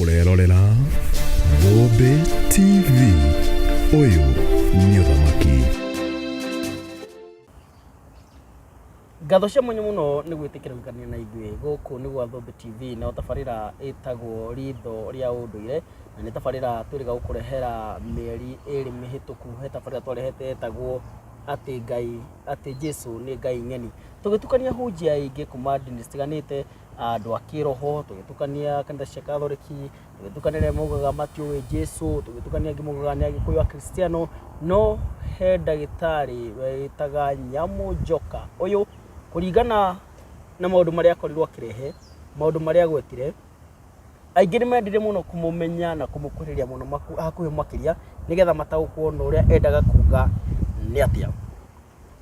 Ũrerorera Thũmbĩ TV. Ũyũ nĩ ũthamaki. Ngatho cia mwanya mũno nĩ gwĩtĩkĩra gũikarania na ithuĩ gũkũ nĩ gwa Thũmbĩ TV na tabarĩra ĩtagwo ritho rĩa ũndũire na nĩ tabarĩra twĩrĩga gũkũrehera mĩeri ĩrĩ mĩhĩtũku he tabarĩra twarehete yetagwo atĩ Ngai atĩ Jesu nĩ Ngai ng'eni tũgĩtukania hunjia aingĩ kuma ndini citiganĩte andũ a kĩroho, tũgĩtukania kanitha cia Kathoriki, tũgĩtukania arĩa maugaga matiũĩ Jesu, tũgĩtukania angĩ maugaga nĩ Agĩkũyũ Akristiano, no he ndagĩtarĩ wĩtaga Nyamũ Njoka. Ũyũ kũringana na maũndũ marĩa akorirwo akĩrehe, maũndũ marĩa agwetire, aingĩ nĩ mendire mũno kũmũmenya na kũmũkuhĩrĩria mũno hakuhĩ makĩria, nĩgetha mataũkwo na ũrĩa endaga kuga nĩ atĩa.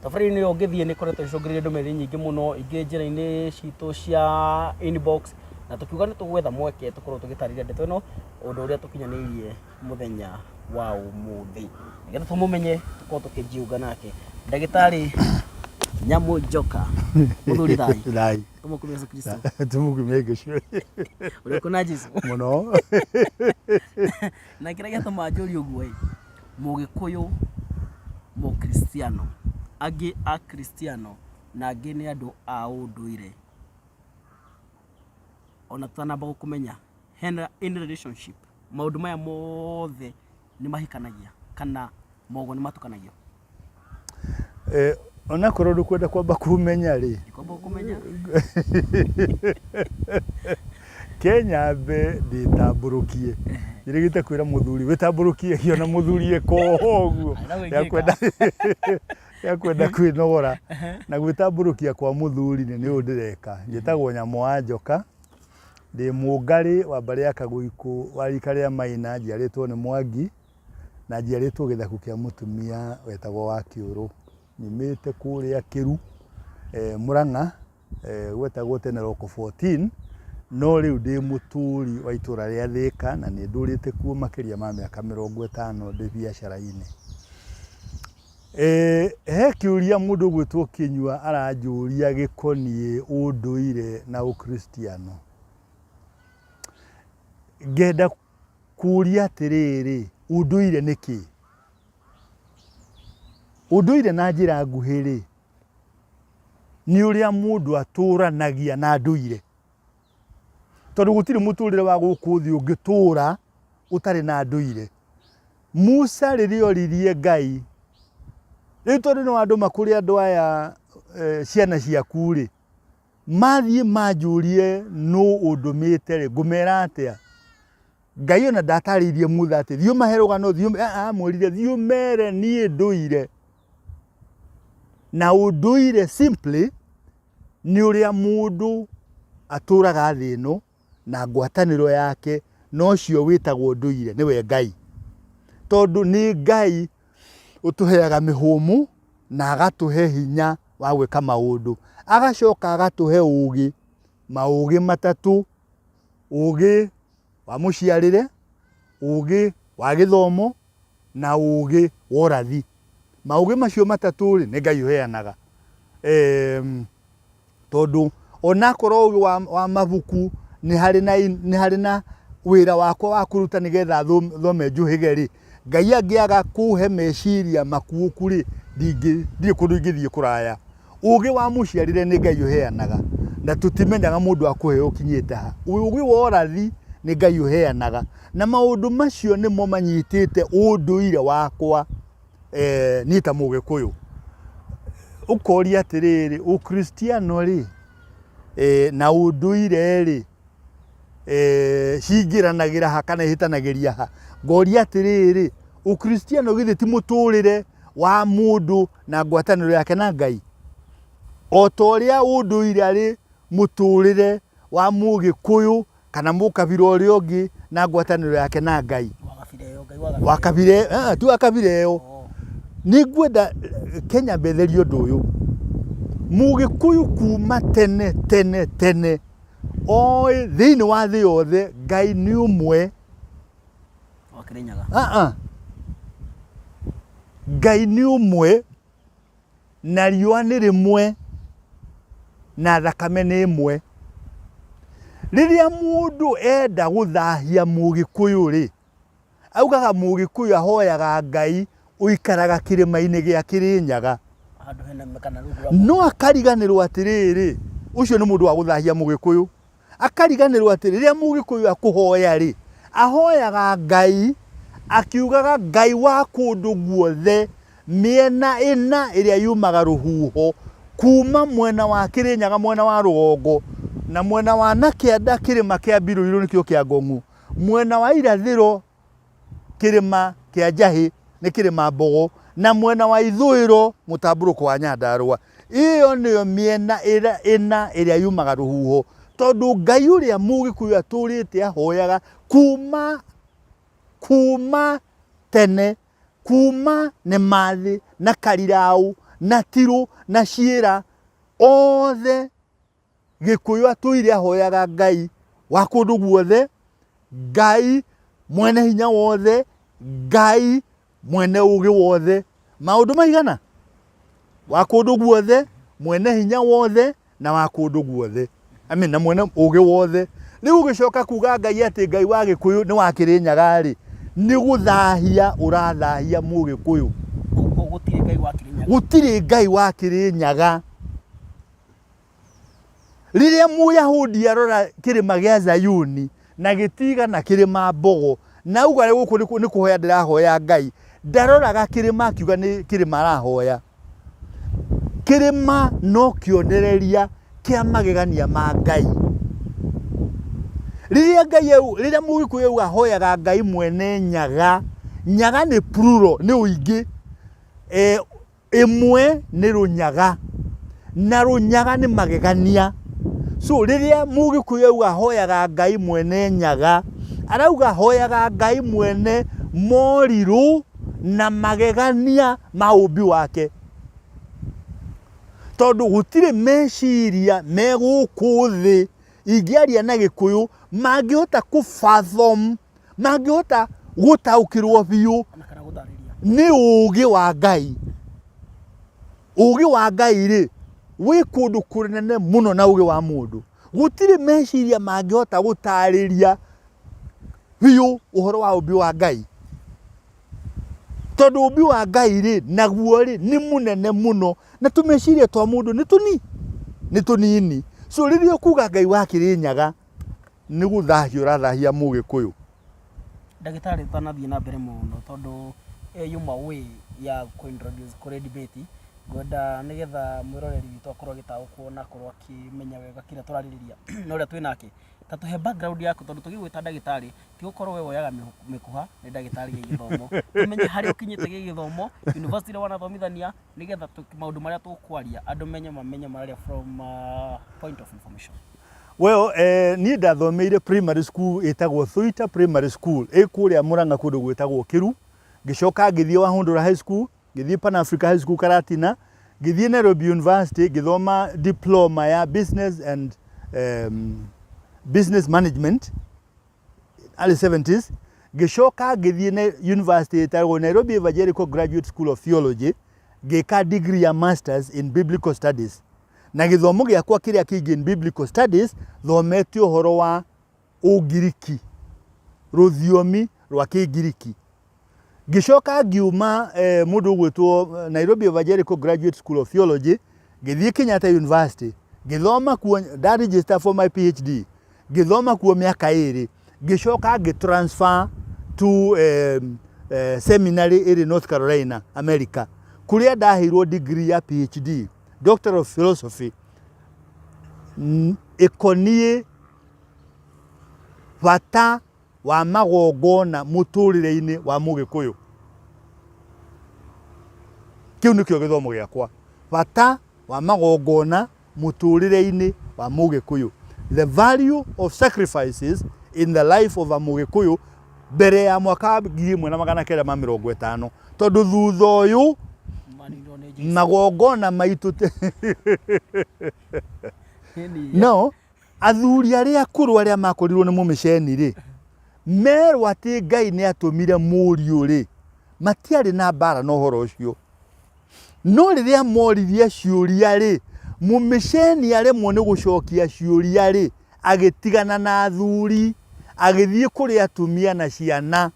Thabarĩ-inĩ ĩyo ngĩthiĩ nĩ ĩkoretwo ĩcũngĩrĩirie ndũmĩrĩri nyingĩ mũno, ingĩ njĩra-inĩ citũ cia inbox, na tũkiuga nĩ tũgwetha mweke tũkorwo tũgĩtarĩria ndeto ĩno, ũndũ ũrĩa tũkinyanĩirie mũthenya wa ũmũthĩ. Nĩgetha tũmũmenye tũkorwo tũkĩjiunga nake. Ndagĩtarĩ Nyamũ Njoka, mũthuri thayũ. Thayũ. Tũmũkumie Yesu Kristo. Tũmũkumie Yesu. Ũrĩ kuna Jesu? Mũno. Na kĩrĩa gĩatũma njũrie ũguo ĩ, Mũgĩkũyũ Mũkristiano, angĩ Akristiano na angĩ nĩ andũ a ũndũire. Ona tũtanamba gũkũmenya, hena in relationship, maũndũ maya mothe nĩ mahikanagia kana moguo nĩ matukanagio? Eh, onakorwo ndũkwenda kwamba kũmenya rĩ Ndikwamba gũkũmenya. Kenya mbe ndĩtambũrũkie njĩrĩgĩte kwĩra mũthuri wĩtambũrũkie ngĩona mũthuri ĩkoho ũguo Arĩ na yakwenda yakwenda kwĩnogora na gwĩtambũrũkia kwa mũthuri nĩ ũũ ndĩreka njĩtagwo nyamũ wa njoka ndĩ mũngarĩ wa mbarĩ ya Kagũikũ wa rika rĩa Maina njiarĩtwo nĩ Mwangi Na njiarĩtwo gĩthaku kĩa mũtumia wetagwo Wakĩũrũ. Nyumĩte kũrĩa Kĩru, Mũrang'a, gwetagwo tene Local 14, no rĩu ndĩ mũtũri wa itũra rĩa Thĩka na nĩ ndũrĩte kuo makĩria ma mĩaka 50 ndĩ biacara-inĩ. He kĩũria mũndũ ũgwĩtwo Kĩnyua aranjũria gĩkoniĩ ũndũire na ũkristiano. Ngenda Kũũria atĩrĩrĩ, ũndũire nĩ kĩĩ? Ũndũire na njĩra nguhĩ-rĩ, nĩ ũrĩa mũndũ atũranagia na ndũire. Tondũ gũtirĩ mũtũrĩre wa gũkũ thĩ ũngĩtũra ũtarĩ na ndũire. Musa rĩrĩa oririe Ngai, rĩu tondũ nĩ wandũma kũrĩ andũ aya ciana ciaku-rĩ, Mathiĩ manjũrie nũ ũndũmĩte-rĩ, ngũmera atĩa? Ngai ona ndatarĩirie Musa atĩ thiĩ ũmahe rũgano, thiĩ ũme-" Ah, amwĩrire thiĩ ũmere niĩ ndũire. Na ũndũire simply nĩ ũrĩa mũndũ atũraga thĩ ĩno na ngwatanĩro yake na ũcio wĩtagwo ndũire nĩwe Ngai. Tondũ nĩ Ngai ũtũheaga mĩhũmũ na agatũhe hinya wa gwĩka maũndũ. Agacoka agatũhe ũgĩ, maũgĩ matatũ, ũgĩ wa mũciarĩre, ũgĩ wa gĩthomo na ũgĩ wa ũrathi. Maũgĩ macio matatũ rĩ, nĩ Ngai ũheanaga. Tondũ onakorwo ũgĩ wa mabuku nĩ harĩ na nĩ harĩ na wĩra wakwa wa kũruta nĩgetha thome njũhĩge rĩ, Ngai angĩaga kũhe meciria makuũku rĩ, ndirĩ kũndũ ingĩthiĩ kũraya. Ũgĩ wa mũciarĩre nĩ Ngai ũheanaga na tũtimenyaga mũndũ akũhe ũkinyĩte ha. Ũgĩ wa ũrathi nĩ Ngai ũheanaga na maũndũ macio nĩmo manyitĩte ũndũire wakwa. eh, niĩ ta mũgĩkũyũ ũkoria atĩrĩrĩ ũkristiano rĩ eh, na ũndũire rĩ eh, cingĩranagĩra ha kana ihĩtanagĩria ha ngoria atĩrĩrĩ ũkristiano githĩ ti mũtũrĩre wa mũndũ na ngwatanĩro yake na Ngai o ta ũrĩa ũndũire arĩ mũtũrĩre wa mũgĩkũyũ kana mũkabira ũrĩa ũngĩ na ngwatanĩro yake na Ngai. Wa kabira ĩyo, ah, ti wa kabira ĩyo. Oh. Nĩ ngwenda Kenya mbetherie ũndũ ũyũ. Mũgĩkũyũ kuma tene tene tene oĩ thĩinĩ wa thĩ yothe Ngai nĩ ũmwe. Wa Kĩrĩnyaga. Ah, ah. Ngai nĩ ũmwe na riũa nĩ rĩmwe na thakame nĩ ĩmwe. Rĩrĩa mũndũ enda gũthahia Mũgĩkũyũ rĩ, augaga Mũgĩkũyũ ahoyaga Ngai ũikaraga kĩrĩma-inĩ gĩa Kĩrĩnyaga. Handũ hena kana rungu rwa No akariganĩrwo atĩrĩrĩ, ũcio nĩ mũndũ wa gũthahia Mũgĩkũyũ. Akariganĩrwo atĩ rĩrĩa Mũgĩkũyũ akũhoya rĩ, ahoyaga Ngai akiugaga Ngai wa kũndũ guothe Mĩena ĩna ĩrĩa yumaga rũhuho kuuma mwena wa Kĩrĩnyaga mwena wa rũgongo na mwena wa na kĩanda kĩrĩma kĩa Mbirũirũ nĩkĩo kĩa Ngong'u, mwena wa irathĩro kĩrĩma kĩa Njahĩ nĩ kĩrĩma Mbogo na mwena wa ithũĩro mũtambũrũko wa Nyandarũa. Ĩyo nĩyo mĩena ĩna ĩrĩa yumaga rũhuho tondũ Ngai ũrĩa Mũgĩkũyũ atũrĩte ahoyaga kuuma kuuma tene Kuuma Nemathi na Karirau na Tirũ na Ciĩra, othe Gĩkũyũ atũire ahoyaga Ngai wa kũndũ guothe, Ngai mwene hinya wothe, Ngai mwene ũgĩ wothe. Maũndũ maigana? Wa kũndũ guothe, mwene hinya wothe, na wa kũndũ guothe. I mean, na mwene ũgĩ wothe. Rĩu ũgĩcoka kuga Ngai atĩ Ngai wa Gĩkũyũ nĩ wa Kĩrĩnyaga-rĩ, nĩ gũthahia ũrathahia Mũgĩkũyũ. Ũguo gũtirĩ Ngai wa Kĩrĩnyaga. Gũtirĩ Ngai wa Kĩrĩnyaga. Rĩrĩa Mũyahudi arora kĩrĩma gĩa Zayuni na gĩtigana kĩrĩma Mbogo, na auga gũkũ nĩ kũhoya ndĩrahoya Ngai, ndaroraga kĩrĩma akiuga nĩ kĩrĩma arahoya. Kĩrĩma no kĩonereria kĩa magegania ma Ngai. Rĩrĩa Ngai rĩrĩa Mũgĩkũyũ auga ahoyaga Ngai mwene nyaga, nyaga nĩ plural, nĩ ũingĩ. Ĩmwe nĩ rũnyaga, na rũnyaga nĩ magegania. So rĩrĩa Mũgĩkũyũ auga ahoyaga Ngai mwene nyaga, arauga ahoyaga Ngai mwene morirũ na magegania ma ũmbi wake. Tondũ gũtirĩ meciria me gũkũ thĩ ingĩaria na Gĩkũyũ mangĩhota kũ fathom, mangĩhota gũtaũkĩrwo biũ nĩ ũũgĩ wa Ngai. Ũũgĩ wa Ngai rĩ, wĩ kũndũ kũnene mũno na ũũgĩ wa mũndũ. Gũtirĩ meciria mangĩhota gũtarĩria biũ ũhoro wa ũmbi wa Ngai. Tondũ ũmbi wa Ngai rĩ, naguo rĩ, nĩ mũnene mũno, na tũmeciria twa mũndũ nĩ tũni, nĩ tũnini. So rĩrĩa ũkuga Ngai wa Kĩrĩnyaga, nĩ gũthahia ũrathahia Mũgĩkũyũ. Ndagĩtarĩ ũtanathiĩ na mbere mũno tondũ ĩyo yuma way ya kũ introduce kũrĩ debate, ngwenda nĩgetha mwĩroreri witũ akorwo agĩtaũkwo na akorwo akĩmenya wega kĩrĩa tũrarĩrĩria na ũrĩa twĩ nake. Ta tũhe background yaku tondũ tũgĩgwĩta ndagĩtarĩ ti gũkorwo we woyaga mĩkuha nĩ ndagĩtarĩ gĩgĩthomo. Tũmenye harĩa ũkinyĩte gĩgĩthomo, university ĩrĩa wanathomithania nĩgetha maũndũ marĩa tũkwaria andũ menye mamenye mararia from point of information. Well, niĩ ndathomeire primary school ĩtagwo Thuita Primary School ĩ kũrĩa Murang'a kũndũ gwĩtagwo Kĩru. Ngĩcoka ngĩthiĩ Wahundura High School, ngĩthiĩ Pan Africa High School Karatina, ngĩthiĩ Nairobi University ngĩthoma diploma ya business and business management early 70s. Ngĩcoka ngĩthiĩ university ĩtagwo Nairobi Evangelical Graduate School of Theology ngĩka degree ya masters in biblical studies. Na gĩthomo gĩakwa kĩrĩa kĩingĩ in biblical studies thomete ũhoro wa Ũngiriki, rũthiomi rwa Kĩngiriki. Ngĩcoka ngiuma mũndũ ũgwĩtwo Nairobi Evangelical Graduate School of Theology, ngĩthiĩ Kenyatta University, ngĩthoma kuo, nda register for my PhD, ngĩthoma kuo mĩaka ĩrĩ, ngĩcoka ngĩ transfer to seminary ĩrĩ North Carolina, America, kũrĩa ndaheirwo degree ya PhD, Doctor of Philosophy, ĩkoniĩ bata wa magongona mũtũrĩre-inĩ wa Mũgĩkũyũ. Kĩu nĩkĩo gĩthomo gĩakwa, bata wa magongona mũtũrĩre-inĩ wa Mũgĩkũyũ. The value of sacrifices in the life of a Mũgĩkũyũ mbere ya mwaka wa 1950, tondũ thutha ũyũ magongona maitũ no Athuri arĩa akũrũ arĩa makorirwo nĩ mũmĩceni rĩ, merwo atĩ Ngai nĩ atũmire mũriũ rĩ, matiarĩ na mbara na ũhoro ũcio. No rĩrĩa moririe ciũria rĩ, mũmĩceni aremwo nĩ gũcokia ciũria rĩ, agĩtigana na athuri, agĩthiĩ kũrĩ atumia na ciana.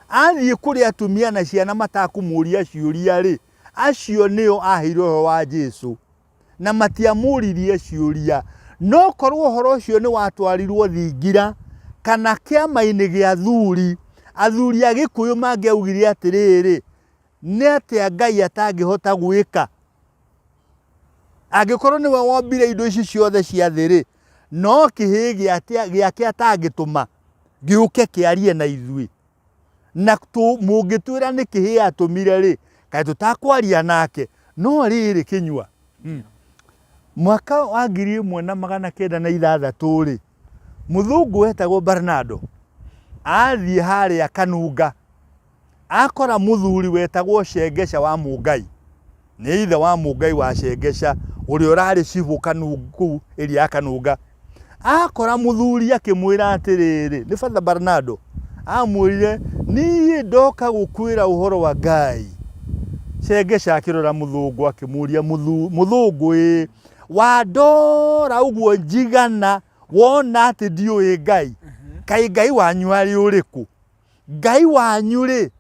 Athiĩ kũrĩ atumia na ciana matakũmũria ciũria-rĩ, acio nĩo aheire ũhoro wa Jesu. Na matiamũririe ciũria. No korwo ũhoro ũcio nĩ watwarirwo thingira kana kĩama-inĩ gĩa athuri, athuri a Gĩkũyũ mangĩaugire atĩrĩrĩ, nĩ atĩa Ngai atangĩhota gwĩka? Angĩkorwo nĩwe wombire indo ici ciothe cia thĩ-rĩ, no kĩhĩĩ gĩake atangĩtũma gĩũke kĩarie na ithuĩ? Na mũngĩtwĩra nĩ kĩhĩĩ atũmire-rĩ, kaĩ tũtakwaria nake? No rĩrĩ kĩnyua, mwaka wa 1906-rĩ, mũthũngũ wetagwo Bernardo athiĩ harĩa Kanunga Akora mũthuri wetagwo Shengesha wa Mũngai, nĩ ithe wa Mũngai wa Shengesha ũrĩa ũrarĩ cibũ kũu area ya Kanunga. Akora mũthuri akĩmwĩra atĩrĩrĩ, nĩ Father Bernardo, amwĩrire niĩ ndoka gũkwĩra ũhoro wa Ngai. Shengesha akĩrora mũthũngũ akĩmũria mũthũngũ ĩ, wandora ũguo njigana wona atĩ ndiũĩ Ngai, kaĩ Ngai wanyu arĩ ũrĩkũ? Ngai wanyu-rĩ,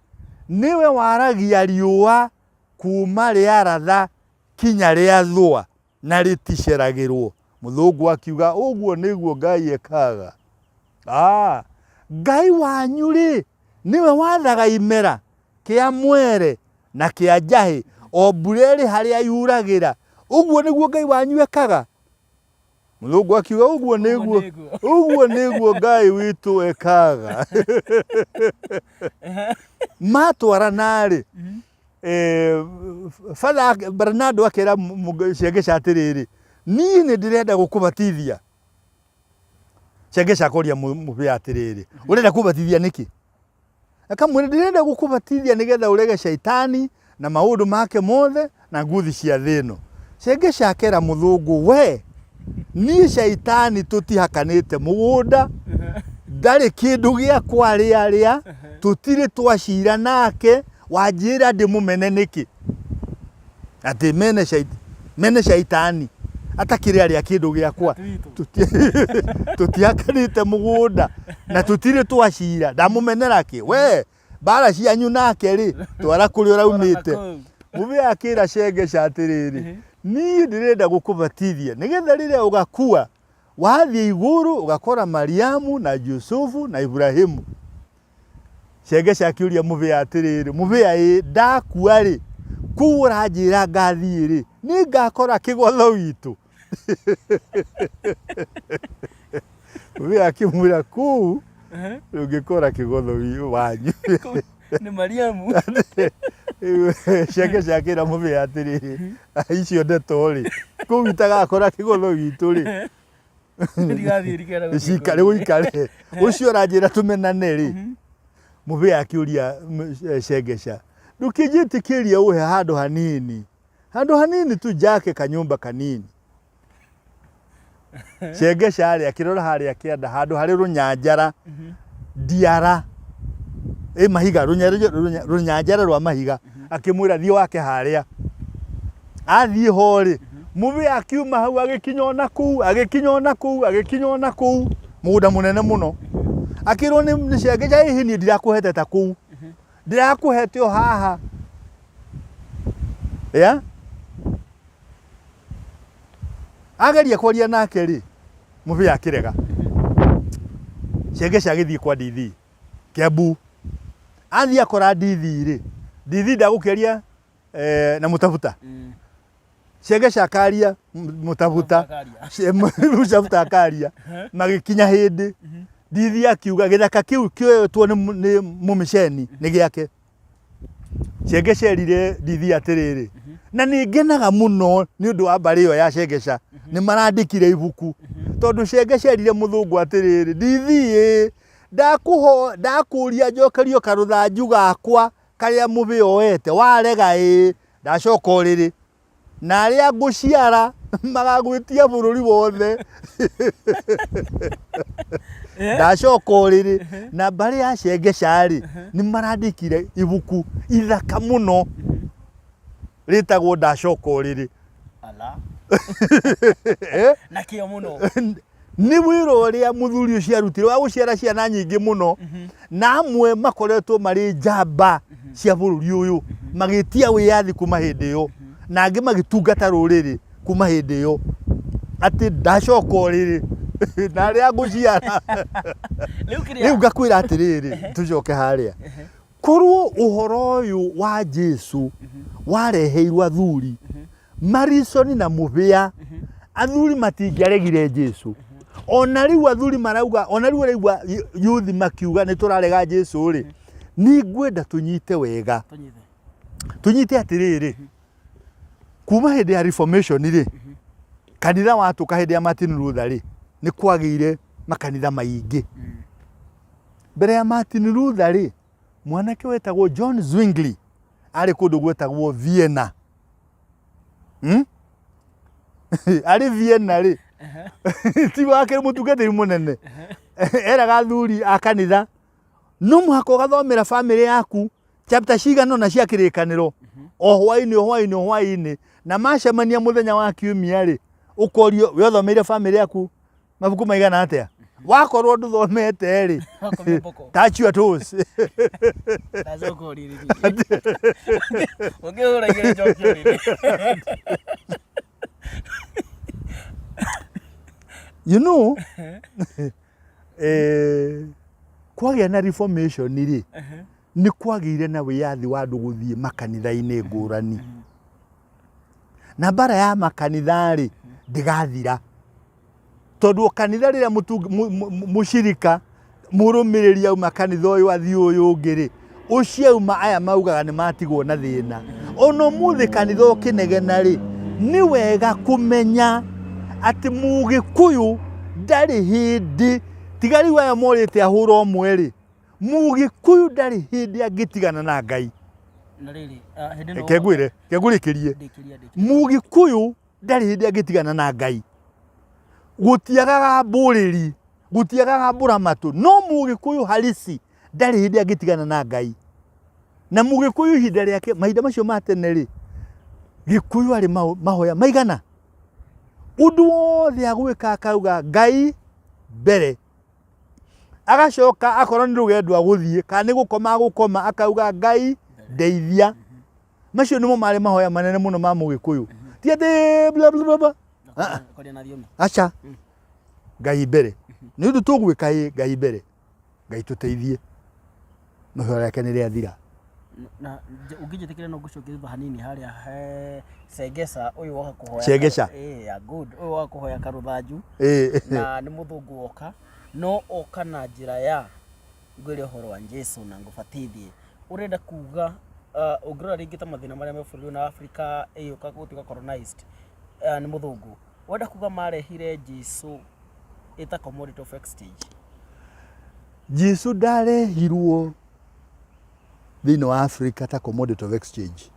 nĩwe waragia riũa kuuma rĩaratha kinya rĩathũa, na rĩticeragĩrũo. Mũthũngũ akiuga, ũguo nĩguo Ngai ekaga. Ah, Ngai wanyu-rĩ, nĩwe wathaga imera kĩa mwere na kĩa njahĩ, o mbura ĩrĩ harĩa yuragĩra. Ũguo nĩguo Ngai wanyu ekaga. Mũthũngũ akiuga ũguo nĩguo ũguo nĩguo Ngai witũ ekaga. Matwarana-rĩ, eh, Father Bernardo akera Shengesha atĩrĩrĩ, niĩ nĩ ndĩrenda gũkũbatithia. Shengesha akoria mũbĩa atĩrĩrĩ, ũrenda kũbatithia nĩkĩ? Akamwĩra ndĩrenda gũkũbatithia nĩgetha ũrege shaitani na maũndũ make mothe na nguthi cia thĩ ĩno. Shengesha akera mũthũngũ we niĩ shaitani tũtihakanĩte mũgũnda ndarĩ kĩndũ gĩakwa arĩa tũtirĩ twacira nake wanjĩra ndĩmũmene nĩkĩ? Atĩ mene mene shaitani atakĩrĩ arĩa kĩndũ gĩakwa tũtihakanĩte mũgũnda na tũtirĩ twacira ndamũmenera kĩ we mbara cianyu nake rĩ twara kũrĩa ũraumĩte mũbĩa akĩra Shengesha atĩrĩrĩ niĩ ndĩrenda gũkũbatithia nĩgetha rĩrĩa ũgakua wathiĩ igũrũ ũgakora Mariamu na Jusufu na Ibrahimu Shengesha akĩũria mũbĩa atĩrĩrĩ, mũbĩa ĩ, ndakua rĩ, kũu ũranjĩra ngathiĩ rĩ, nĩ ngakora kĩgotho witũ? Mũbĩa akĩmwĩra kũu ndũngĩkora kĩgotho wanyu. Nĩ Mariamu. Shengesha akĩra mũbĩa atĩrĩrĩ, icio ndeto rĩ, kũu itagakora kĩgotho witũ rĩ, Ndigathiĩ rikera gũthiĩ cikare kũu. gũikare ũcio ũranjĩra tũmenane rĩ mũbĩa akĩũria Shengesha ndũkĩnjĩtĩkĩria ũhe handũ hanini handũ hanini tu njake kanyũmba kanini Shengesha rĩ akĩrora harĩa kĩanda handũ harĩ rũnyanjara ndiara ĩ mahiga rũnyanjara rwa mahiga akĩmwĩra thiĩ wake harĩa athiĩ ho rĩ mũbĩa akiuma hau agĩkinya ona kũu agĩkinya ona kũu agĩkinya ona kũu mũgũnda mũnene mũno akĩrwo nĩ nĩ Shengesha ĩhĩ niĩ ndirakũhete ta kũu ndirakũhete o haha ya ageria kwaria nake rĩ mũbĩa akĩrega Shengesha agĩthiĩ kwa DD Kiambu athiĩ akora DD rĩ DD ndagũkĩaria eh, na mũtabuta Shengesha akaria mũtabuta Akaria. Mũtabuta akaria magĩkinya hĩndĩ DD akiuga gĩthaka kĩu kĩoetwo nĩ nĩ mũmĩceni nĩ gĩake Shengesha erire Ndithi atĩrĩrĩ, na nĩ ngenaga mũno nĩ ũndũ wa mbarĩ ĩyo ya Shengesha, nĩ marandĩkire ibuku. Tondũ Shengesha erire mũthũngũ atĩrĩrĩ, Ndithi ĩ, ndakũho ndakũria njokerio karũthanju gakwa karĩa mũbĩa oete, warega ĩ, ndacoka ũrĩrĩ. Na arĩa ngũciara magagwĩtia bũrũri wothe. Ndacoka ũrĩrĩ na mbarĩ ya Shengesha-rĩ, nĩ marandĩkire ibuku ithaka mũno rĩtagwo Ndacoka ũrĩrĩ. Ala. Eh? Na kĩo mũno. Nĩ wĩra ũrĩa mũthuri ũcio arutire wa gũciara ciana nyingĩ mũno, na amwe makoretwo marĩ njamba cia bũrũri ũyũ magĩtia wĩyathi kuma hĩndĩ ĩyo, na angĩ magĩtungata rũrĩrĩ kuma hĩndĩ ĩyo, atĩ ndacoka ũrĩrĩ na arĩa ngũciara. Rĩu kĩrĩa Rĩu ngakwĩra atĩrĩrĩ, tũcoke harĩa, korwo ũhoro ũyũ wa Jesu wareheirwo athuri Marisoni na mũhĩa, athuri matingĩaregire Jesu. Ona rĩu athuri marauga, ona rĩu ũraigua yuthi makiuga nĩ tũrarega Jesu rĩ, nĩ ngwenda tũnyite wega. Tũnyite. Tũnyite atĩrĩrĩ, kuma hĩndĩ ya Reformation rĩ, kanitha watũka hĩndĩ ya Martin Luther rĩ, nĩ kwagĩire makanitha maingĩ. Mbere ya Martin Luther rĩ, mwanake wetagwo John Zwingli arĩ kũndũ gwetagwo Vienna. Arĩ Vienna rĩ, ti wake mũtungatĩri mũnene, eraga athuri a kanitha no mũhaka ũgathomera bamĩrĩ yaku chapter cigana ũna cia kĩrĩkanĩro o hwainĩ, o hwainĩ, o hwainĩ, na macemania mũthenya wa kiumia rĩ, ũkorio we ũthomeire bamĩrĩ yaku mabuku maigana atĩa. Wakorwo ndũthomete rĩ, Wakomia mboko. Touch your toes. Ndacoka ũrĩrĩ. Ũngĩhũra igĩrĩ njoke ũrĩrĩ. Kwagĩa na Reformation rĩ, nĩ kwagĩire na wĩyathi wa andũ gũthiĩ makanitha-inĩ ngũrani, na mbara ya makanitha rĩ ndĩgathira, tondũ o kanitha rĩrĩa mũcirika mũrũmĩrĩri auma kanitha ũyũ athiĩ ũyũ ũngĩ rĩ, ũcio auma aya maugaga nĩ matigwo na thĩna. Ona ũmũthĩ kanitha ũkĩnegena rĩ, nĩ wega kũmenya atĩ Mũgĩkũyũ ndarĩ hĩndĩ, tiga rĩu aya morĩte ahũra ũmwe rĩ, Mũgĩkũyũ ndarĩ hĩndĩ angĩtigana na Ngai. Na rĩrĩ, hĩndĩ ĩno Reke ngwĩre, reke ngũrĩkĩrie. Ndĩkĩria, ndĩkĩria. Mũgĩkũyũ ndarĩ hĩndĩ angĩtigana na Ngai. Gũtiagaga mbũrĩri, gũtiagaga mbũramatũ, no Mũgĩkũyũ halisi ndarĩ hĩndĩ angĩtigana na Ngai. Na Mũgĩkũyũ ihinda rĩake, mahinda macio ma tene rĩ, Gĩkũyũ arĩ mahoya maigana. Ũndũ wothe agwĩka akauga Ngai mbere. Agacoka akorwo nĩ rũgendo agũthiĩ, kana nĩ gũkoma agũkoma, akauga Ngai ndeithia. Macio nĩmo marĩ mahoya manene mũno ma Mũgĩkũyũ. Ti atĩ bla bla bla bla. Kwaria na thiomi. Aca. Ngai mbere. Nĩ ũndũ tũgwĩka ĩ Ngai mbere. Ngai tũteithie. Mahoya rĩake nĩ rĩathira. Na ũngĩnjĩtĩkĩra no ngũcokia thutha hanini harĩa he Sengeca ũyũ woka kũhoya. Sengeca. Ya good. Ũyũ woka kũhoya karũthanju. Na nĩ mũthũngũ woka. No oka na njĩra ya ngwĩre ũhoro wa Jesu na ngũbatithie. Ũrenda kuga ũngĩrora rĩngĩ ta mathĩna marĩa me bũrũri na Africa ĩgĩũka gũtuĩka colonized nĩ mũthũngũ. Ũrenda kuga marehire Jesu ĩta commodity of exchange. Jesu ndarehirwo thĩinĩ wa Africa ta commodity of exchange.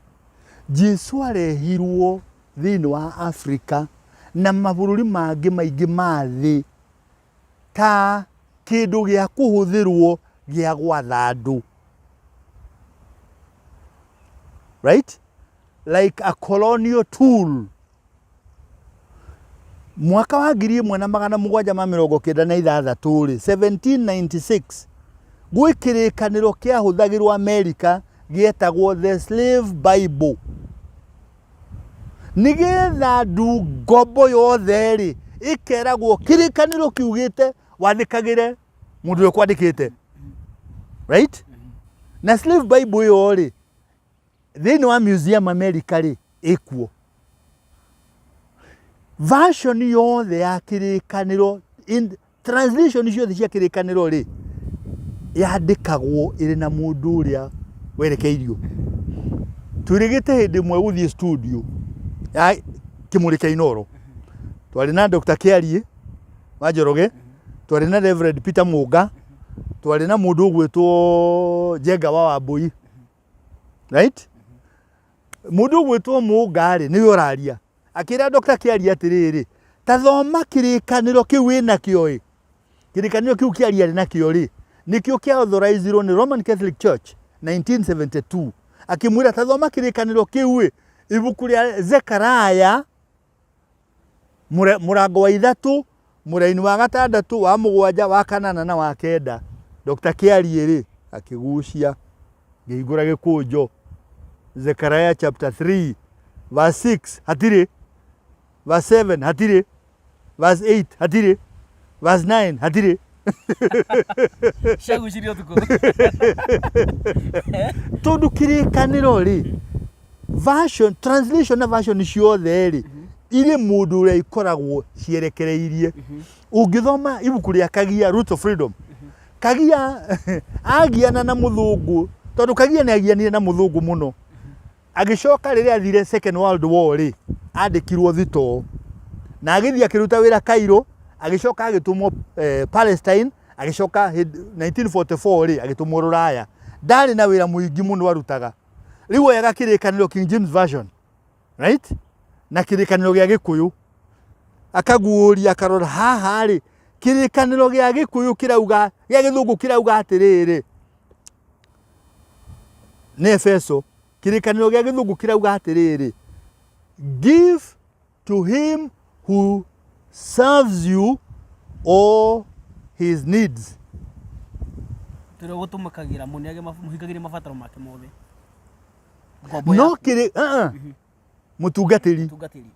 Jesu arehirwo thĩinĩ wa Africa na mabũrũri mangĩ maingĩ ma thĩ ta kĩndũ gĩa kũhũthĩrwo gĩa gwatha andũ. Right? Like a colonial tool. Mwaka wa 1796 rĩ, 1796, gwĩ kĩrĩkanĩro kĩahũthagĩrwo Amerika gĩetagwo The Slave Bible. Nĩgetha ndu ngombo yothe rĩ, ĩkeragwo kĩrĩkanĩro kiugĩte wathĩkagĩre mũndũ ũrĩa ũkwandĩkĩte. Right? Na Slave Bible ĩyo rĩ, thĩinĩ wa museum America rĩ, ĩkuo. Version yothe ya kĩrĩkanĩro, in, translation ciothe cia kĩrĩkanĩro rĩ, yandĩkagwo ĩrĩ na mũndũ ũrĩa werekeirio. Twĩrĩgĩte hĩndĩ ĩmwe gũthiĩ studio ya Kĩmũrĩ kĩa Inooro. Twarĩ na Dr. Kĩariĩ wa Njoroge, twarĩ na Reverend Peter Mũnga, twarĩ na mũndũ ũgwĩtwo Njenga wa Wambũi. Right? Mũndũ ũgwĩtwo Mũnga rĩ, nĩwe ũraria. Akĩra Dr. Kĩariĩ atĩrĩrĩ, ta thoma kĩrĩkanĩro kĩu wĩnakĩo ĩ. Kĩrĩkanĩro kĩu Kĩariĩ arĩ nakĩo rĩ, nĩkĩo kĩa authorizirwo nĩ Roman Catholic Church 1972. Akĩmwĩra ta thoma kĩrĩkanĩro kĩu ĩ, ibuku rĩa Zekaraya mũrango wa 3 Mũraini wa gatandatũ, wa mũgwanja, wa kanana na wa kenda. Dr. Kĩariĩ rĩ, akĩgucia, ngĩhingũra gĩkũnjo. Zechariah chapter 3 verse 6 hatirĩ, verse 7 hatirĩ, verse 8 hatirĩ, verse 9 hatirĩ. Ciagucirie ũtukũ. Tondũ kĩrĩkanĩro rĩ, version, translation na version ciothe rĩ, irĩ mũndũ ũrĩa ikoragwo cierekereirie. Ũngĩthoma ibuku rĩa Kagia, Roots of Freedom, Kagia agiana na mũthũngũ, tondũ Kagia nĩ agianire na mũthũngũ mũno. Agĩcoka rĩrĩa athire Second World War rĩ, andĩkirwo thitoo. Na agĩthiĩ akĩruta wĩra Cairo, agĩcoka agĩtũmwo eh, Palestine, agĩcoka 1944 rĩ, agĩtũmwo Rũraya. Ndarĩ na wĩra mũingĩ mũno arutaga. Rĩu oyaga kĩrĩkanĩro King James Version, right? Na kĩrĩkanĩro gĩa Gĩkũyũ. Akaguũria akarora haha rĩ, kĩrĩkanĩro gĩa Gĩkũyũ kĩrauga, gĩa Gĩthũngũ kĩrauga atĩrĩrĩ, nĩ Efeso, kĩrĩkanĩro gĩa Gĩthũngũ kĩrauga atĩrĩrĩ, give to him who serves you all his needs. Tũrĩa gũtũmĩkagĩra mũneage mũhingagĩrie mabataro make mothe. Ngombo No yaku. kĩrĩ uh-uh, mũtungatĩri. Mũtungatĩri.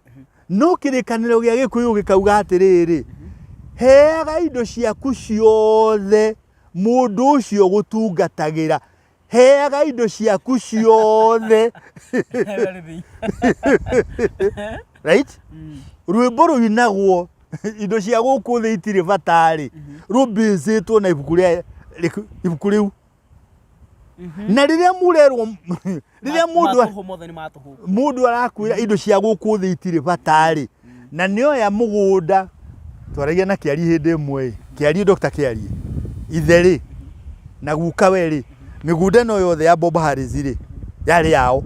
No kĩrĩkanĩro gĩa Gĩkũyũ gĩkauga atĩrĩrĩ, heaga indo ciaku ciothe mũndũ ũcio gũtungatagĩra. Heaga indo ciaku ciothe. Right? Rwĩmbo rũinagwo indo cia gũkũ thĩ itirĩ bata-rĩ, rũmbĩcĩtwo na ibuku rĩa ibuku rĩu. Na rĩrĩa mũrerwo rĩrĩa mũndũ Matũhũ mothe nĩ matũhũ. Mũndũ arakwĩra indo cia gũkũ thĩ itirĩ bata-rĩ, na nĩoya mũgũnda, twaragia na Kĩarie hĩndĩ ĩmwe-ĩ, Kĩarie Dr. Kĩarie, ithe-rĩ, na gukawe rĩ, mĩgũnda ĩno yothe ya Bob Harris rĩ, yarĩ yao.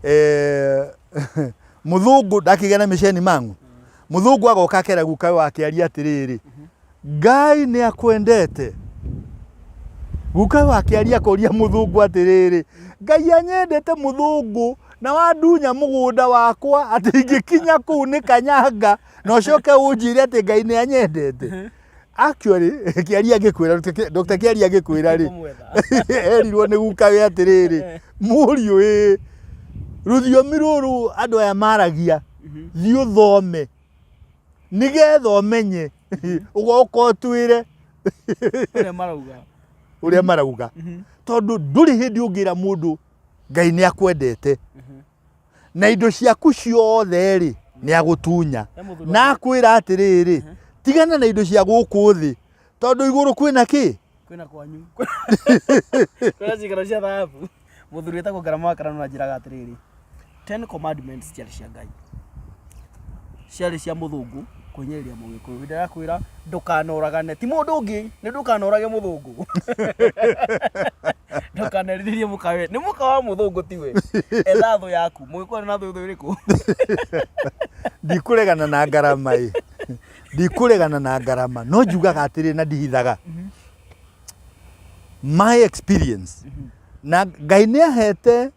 Eh, mũthũngũ ndakĩgĩa na mĩceni mang'u, mũthũngũ agoka akera gukawe wa Kĩarie atĩrĩrĩ, Ngai nĩ akwendete. Guka wa Kĩarie akoria mũthũngũ atĩrĩrĩ, Ngai anyendete mũthũngũ na wandunya mũgũnda wakwa atĩ ingĩkinya kũu nĩ kanyanga na ũcoke ũnjĩre atĩ Ngai nĩ anyendete. Actually, Kĩarie angĩkwĩra, Dr. Kĩarie angĩkwĩra rĩ, erirwo nĩ gukawe atĩrĩrĩ, mũriũ ĩ, rũthiomi rũrũ andũ aya maragia, thiĩ ũthome nĩgetha ũmenye ũgoka ũtwĩre Ũrĩa marauga. Ũrĩa marauga, tondũ ndũrĩ hĩndĩ ũngĩra mũndũ Ngai nĩ akwendete na indo ciaku ciothe rĩ nĩ agũtunya. He mũthuri Na akwĩra atĩrĩrĩ, tigana na indo cia gũkũ thĩ tondũ igũrũ kwĩna kĩ? Kwĩna kwanyu. Kwĩna cikaro cia thahabu. Mũthuri wĩtagwo Ngarama wa Karano anjĩraga atĩrĩrĩ, Ten Commandments ciarĩ cia Ngai. Ciarĩ cia mũthũngũ kũhinyĩrĩria mũgĩkũyũ. Hĩndĩ ĩrĩa akwĩra ndũkanoragane, ti mũndũ ũngĩ, nĩ ndũkanorage mũthũngũ. Ndũkanerirĩrie mũka we, nĩ mũka wa mũthũngũ tiwe. Etha thũ yaku. Mũgĩkũyũ arĩ na thũ thũ ĩrĩkũ? Ndikũregana na ngarama ĩ, ndikũregana na ngarama, no njugaga atĩrĩ na ndihithaga my experience na Ngai nĩ ahete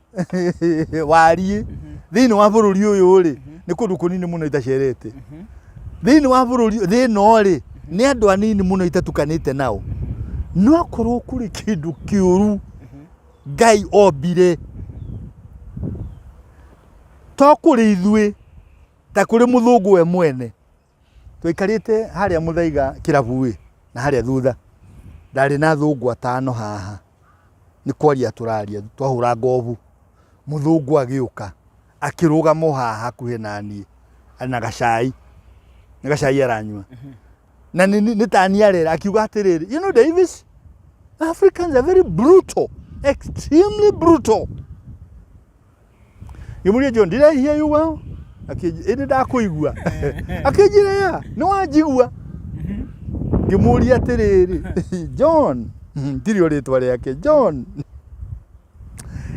wariĩ thĩinĩ wa bũrũri ũyũ rĩ, nĩ kũndũ kũnini mũno itacerete thĩinĩ wa bũrũri thĩ ĩno rĩ, nĩ andũ anini mũno itatukanĩte nao. No akorwo kũrĩ kĩndũ kĩũru Ngai ombire to kũrĩ ithuĩ ta kũrĩ mũthũngũ we mwene. Twaikarĩte harĩa Mũthaiga kĩrabu ĩ, na harĩa thutha, ndarĩ na athũngũ atano haha, nĩ kwaria tũraria, twahũra ngobu. Mũthũngũ agĩũka, akĩrũgama o haha hakuhĩ naniĩ, na gacai, nĩ gacai aranyua. Na nĩ tani arera, akiuga atĩrĩrĩ, "You know Davis, Africans are very brutal, extremely brutal." Ngĩmũria, "John, did I hear you well?" Ĩndĩ ndakũigua. Akĩnjĩra, "Yeah, nĩ wanjigua." Ngĩmũria atĩrĩrĩ, "John," ndirĩ o rĩtwa rĩake, "John,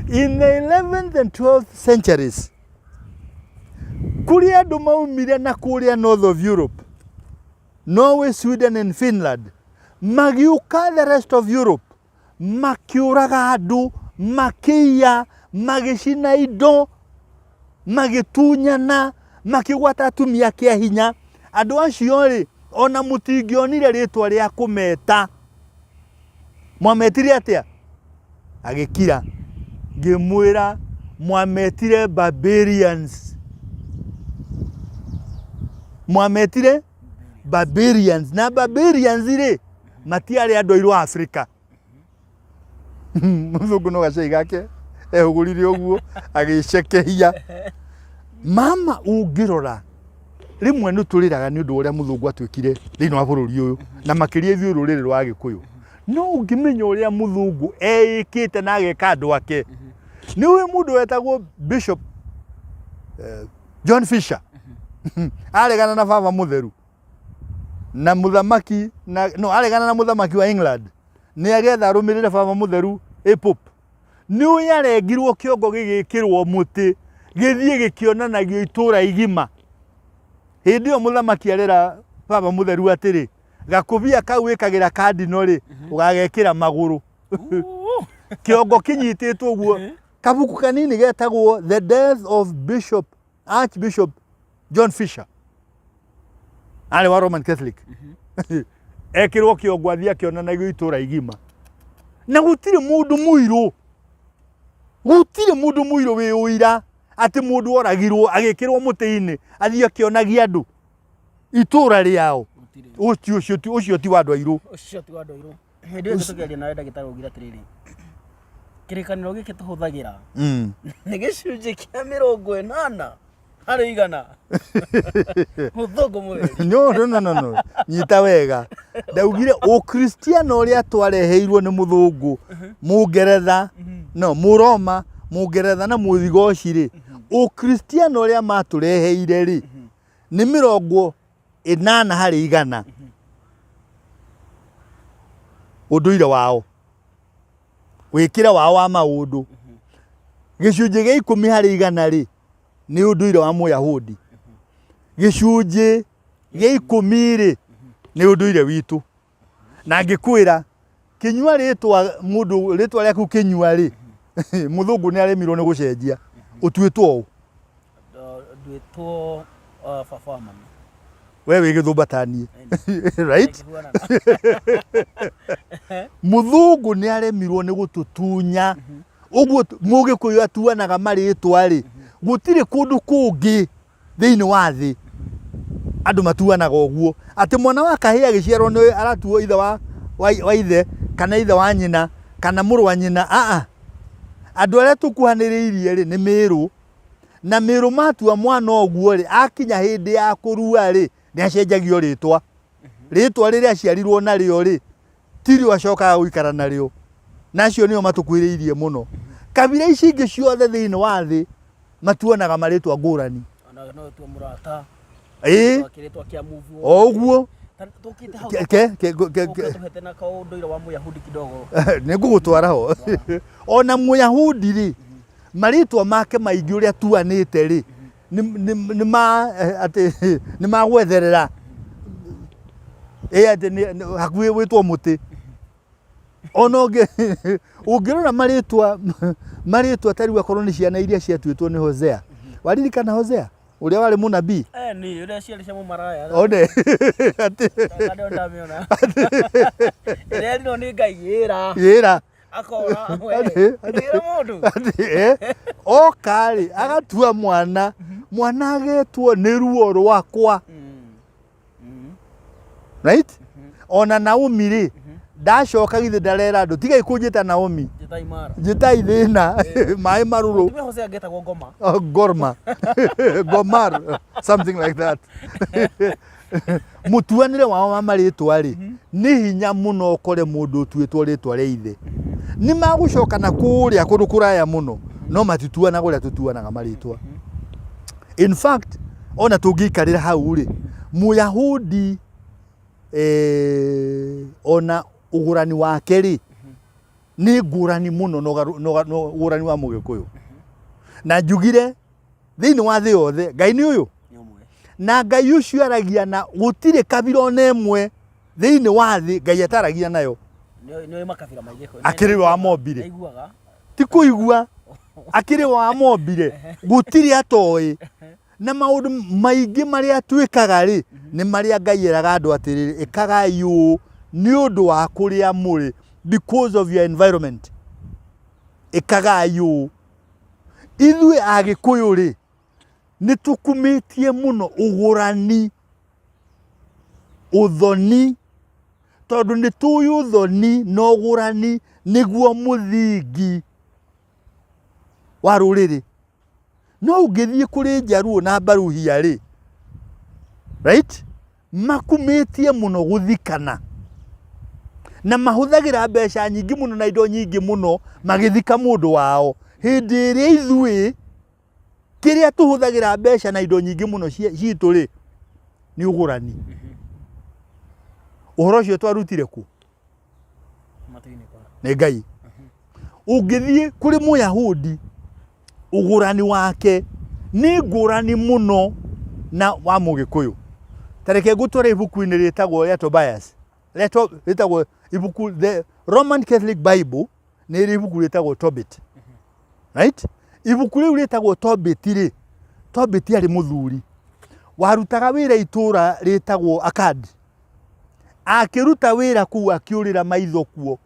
in the 11th and 12th centuries, kũrĩ andũ maumire na kũrĩa north of Europe, Norway, Sweden and Finland, magĩũka the rest of Europe, makĩũraga andũ, makĩiya, magĩcina indo, magĩtunyana, makĩgwata atumia kĩa hinya. Andũ acio rĩ, ona mũtingĩonire rĩtwa rĩa kũmeta. Mwametire atĩa? Agĩkira. Ngĩmwĩra mwametire barbarians. Mwametire barbarians. Na barbarians rĩ, matiarĩ andũ airũ a Afrika. Mũthũngũ no gacai gake ehũgũrire ũguo agĩcekehia. Mama ũngĩrora rĩmwe nĩ tũrĩraga nĩ ũndũ wa ũrĩa mũthũngũ atuĩkire thĩinĩ wa bũrũri ũyũ na makĩria ithuĩ rũrĩrĩ rwa Agĩkũyũ. No ũngĩmenya ũrĩa mũthũngũ eĩkĩte na ageka andũ ake. Nĩ ũĩ mũndũ wetagwo Bishop John Fisher aregana na baba mũtheru na mũthamaki na no aregana na mũthamaki wa England nĩ agetha arũmĩrĩre baba mũtheru ĩ Pope. Nĩ ũĩ arengirwo kĩongo gĩgĩkĩrwo mũtĩ gĩthiĩ gĩkĩonanagio itũra igima. Hĩndĩ ĩyo mũthamaki arera baba mũtheru atĩrĩ, gakũbia kau wĩkagĩra kandino rĩ, ũgagekĩra magũrũ. Kĩongo kĩnyitĩtwo ũguo. Kabuku kanini getagwo The Death of Bishop Archbishop John Fisher. Arĩ wa Roman Catholic. Ekĩrwo kĩongo athiĩ akĩonanagio itũra igima. Na gũtirĩ mũndũ mũirũ, gũtirĩ mũndũ mũirũ wĩ ũira atĩ mũndũ oragirwo agĩkĩrwo mũtĩ-inĩ athiĩ akĩonagia andũ itũra rĩao. Gũtirĩ. Ũcio ũcio ti ũcio ti wa andũ airũ. Ũcio ti wa andũ airũ. Hĩndĩ ĩyo tũkĩaria nawe ndagĩtarĩ augire atĩrĩrĩ, kĩrĩkanĩro gĩkĩ tũhũthagĩra nĩ gĩcunjĩ kĩa 80%. Mũthũngũ mũtheri. No, no, no, no, no. Nyita wega. Ndaugire ũkristiano ũrĩa twareheirwo nĩ mũthũngũ, mũngeretha, no, mũroma, mũngeretha na mũthigoci rĩ, ũkristiano ũrĩa matũreheire rĩ, nĩ 80% ũndũire wao, wĩkĩre wao wa maũndũ. Gĩcunjĩ gĩa 10% rĩ, nĩ ũndũire wa Mũyahudi. Gĩcunjĩ gĩa 10 rĩ, nĩ ũndũire witũ. Na ngĩkwĩra, kĩnyua rĩtwa mũndũ rĩtwa rĩaku kĩnyua rĩ, mũthũngũ nĩ aremirwo nĩ gũcenjia. Ũtuĩtwo ũ? Nduĩtwo baba wa mami. We wĩ gĩthũmba ta niĩ. Right? Mũthũngũ nĩ aremirwo nĩ gũtũtunya. Ũguo mũgĩkũyũ atuanaga marĩtwa rĩ, gũtirĩ kũndũ kũngĩ thĩinĩ wa thĩ andũ matuanaga ũguo. Atĩ mwana wa kahĩĩ agĩciarwo nĩ aratuo ithe wa, wa, wa ithe kana ithe wa nyina kana mũrũ wa nyina. Aa, andũ arĩa tũkuhanĩrĩirie rĩ nĩ mĩrũ. Na mĩrũ matua mwana ũguo rĩ, akinya hĩndĩ ya kũrua rĩ, nĩ acenjagio rĩtwa. Rĩtwa rĩrĩa aciarirwo narĩo rĩ, tirio acokaga gũikara narĩo. Na acio nĩo matũkuhĩrĩirie mũno. Kabira ici ingĩ ciothe thĩinĩ wa thĩ matuonaga marĩtwa ngũrani. Ona no ũtue mũrata. Ĩĩ. Kĩrĩtwa kĩa movie. O ũguo. Tũkĩte hau. Ke, ke, ke, ke, Ũke tũhete na kaũndũire wa Mũyahudi kidogo. Nĩ ngũgũtwara ho. Ona Mũyahudi rĩ, marĩtwa make maingĩ ũrĩa atuanĩte rĩ, nĩ ma atĩ nĩ ma gwetherera. Ĩ atĩ hakuhĩ wĩtwo mũtĩ. Ona ũngĩrora marĩtwa, marĩtwa ta rĩu akorwo nĩ ciana iria ciatuĩtwo nĩ Hosea. Waririkana Hosea? Ũrĩa warĩ mũnabii? Nĩ, ũrĩa ciarĩ cia mũmaraya. One. Atĩ. Kando ndamĩona. Ĩrĩa erirwo nĩ Ngai ĩra. Ĩra. Akora, we. Atĩ, atĩ. Ĩra mũndũ. Atĩ, oka rĩ, agatua mwana, mwana agetwo nĩ ruo rwakwa. Right? Ona Naomi rĩ, ndacoka githĩ ndarera andũ, tigai kũnjĩta Naomi. Njĩtai Mara. Njĩtai thĩna, maĩ marũrũ. Mũtumia Hosea angĩtagwo Ngoma. Oh, Gorma. Gomar, something like that. Mũtuanĩre wao wa marĩtwa rĩ, nĩ hinya mũno ũkore mũndũ ũtuĩtwo rĩtwa rĩa ithe. Nĩ magũcoka na kũrĩa kũndũ kũraya mũno, no matituanaga ũrĩa tũtuanaga marĩtwa. In fact, ona tũngĩikarĩra hau rĩ, Mũyahudi ona ũgũrani wake rĩ, nĩ ngũrani mũno na ũgũrani wa Mũgĩkũyũ. Na njugire thĩinĩ wa thĩ yothe Ngai nĩ ũyũ, na Ngai ũcio aragia na gũtirĩ kabira ona ĩmwe thĩinĩ wa thĩ Ngai ataragia nayo. Nĩ ũĩ makabira maingĩ. Akĩrĩ we wamombire. Aiguaga. Ti kũigua, akĩrĩ we wamombire, gũtirĩ atoĩ. Na maũndũ maingĩ marĩa twĩkaga rĩ, nĩ marĩa Ngai eraga andũ atĩrĩrĩ, ĩkagai ũũ nĩ ũndũ wa kũrĩa mũrĩ, because of your environment. Ĩkagai ũũ. Ithuĩ Agĩkũyũ rĩ, nĩ tũkumĩtie mũno ũgũrani, ũthoni, tondũ nĩ tũĩ ũthoni na ũgũrani nĩguo mũthingi wa rũrĩrĩ. No ũngĩthiĩ kũrĩ Njaruo na Mbaruhia rĩ, right? Makumĩtie mũno gũthikana na mahũthagĩra mbeca nyingĩ mũno na indo nyingĩ mũno magĩthika mũndũ wao, hĩndĩ ĩrĩa ithuĩ kĩrĩa tũhũthagĩra mbeca na indo nyingĩ mũno citũ rĩ, nĩ ũgũrani. Ũhoro ũcio twarutire kũ? Matu-inĩ kwa. Nĩ Ngai. Ũngĩthiĩ kũrĩ Mũyahudi, ũgũrani wake nĩ ngũrani mũno na wa Mũgĩkũyũ. Ta reke ngũtware ibuku-inĩ rĩtagwo rĩa Tobias, rĩtagwo ibuku the Roman Catholic Bible, nĩ rĩ ibuku rĩtagwo Tobit. Right? Ibuku rĩu rĩtagwo Tobit rĩ, Tobit arĩ mũthuri warutaga wĩra itũũra rĩtagwo Akkad. Akĩruta wĩra kũu akĩũrĩra maitho kuo,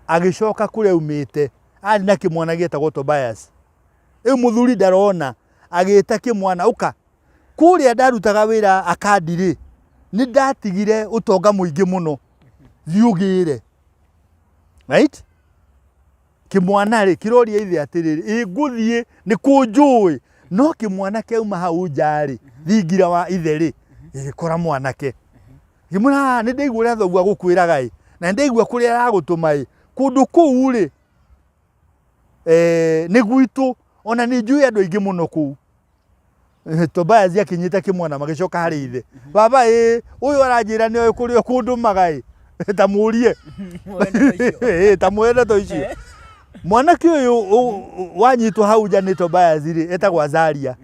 agĩcoka kũrĩa aumĩte, arĩ na kĩmwana gĩetagwo Tobias. Rĩu mũthuri ndarona, agĩta kĩmwana, ũka, kũrĩa ndarutaga wĩra Akadi rĩ, nĩ ndatigire ũtonga mũingĩ mũno, thiĩ ũgĩre. Right? Kĩmwana rĩ, kĩroria ithe atĩrĩrĩ, ĩ ngũthiĩ nĩ kũ njũĩ? No kĩmwana kĩauma hau nja rĩ, thingira wa ithe rĩ, gĩgĩkora mwanake. Ngĩmwĩra, "Ah, nĩ ndaigua ũrĩa thoguo agũkwĩraga ĩ, na nĩ ndaigua kũrĩa aragũtũma ĩ, kũndũ kũu rĩ, nĩ gwitũ, ona nĩ njũĩ andũ aingĩ mũno kũu." Tobias akinyita kĩmwana magĩcoka harĩ ithe. Baba ĩ, ũyũ aranjĩra nĩ oĩ kũrĩa ũkũndũmaga ĩ, ta mũrie. Ĩ, ta mũrie ndeto icio. Mwanake ũyũ wanyitwo hau nja nĩ Tobias rĩ, etagwo Azaria.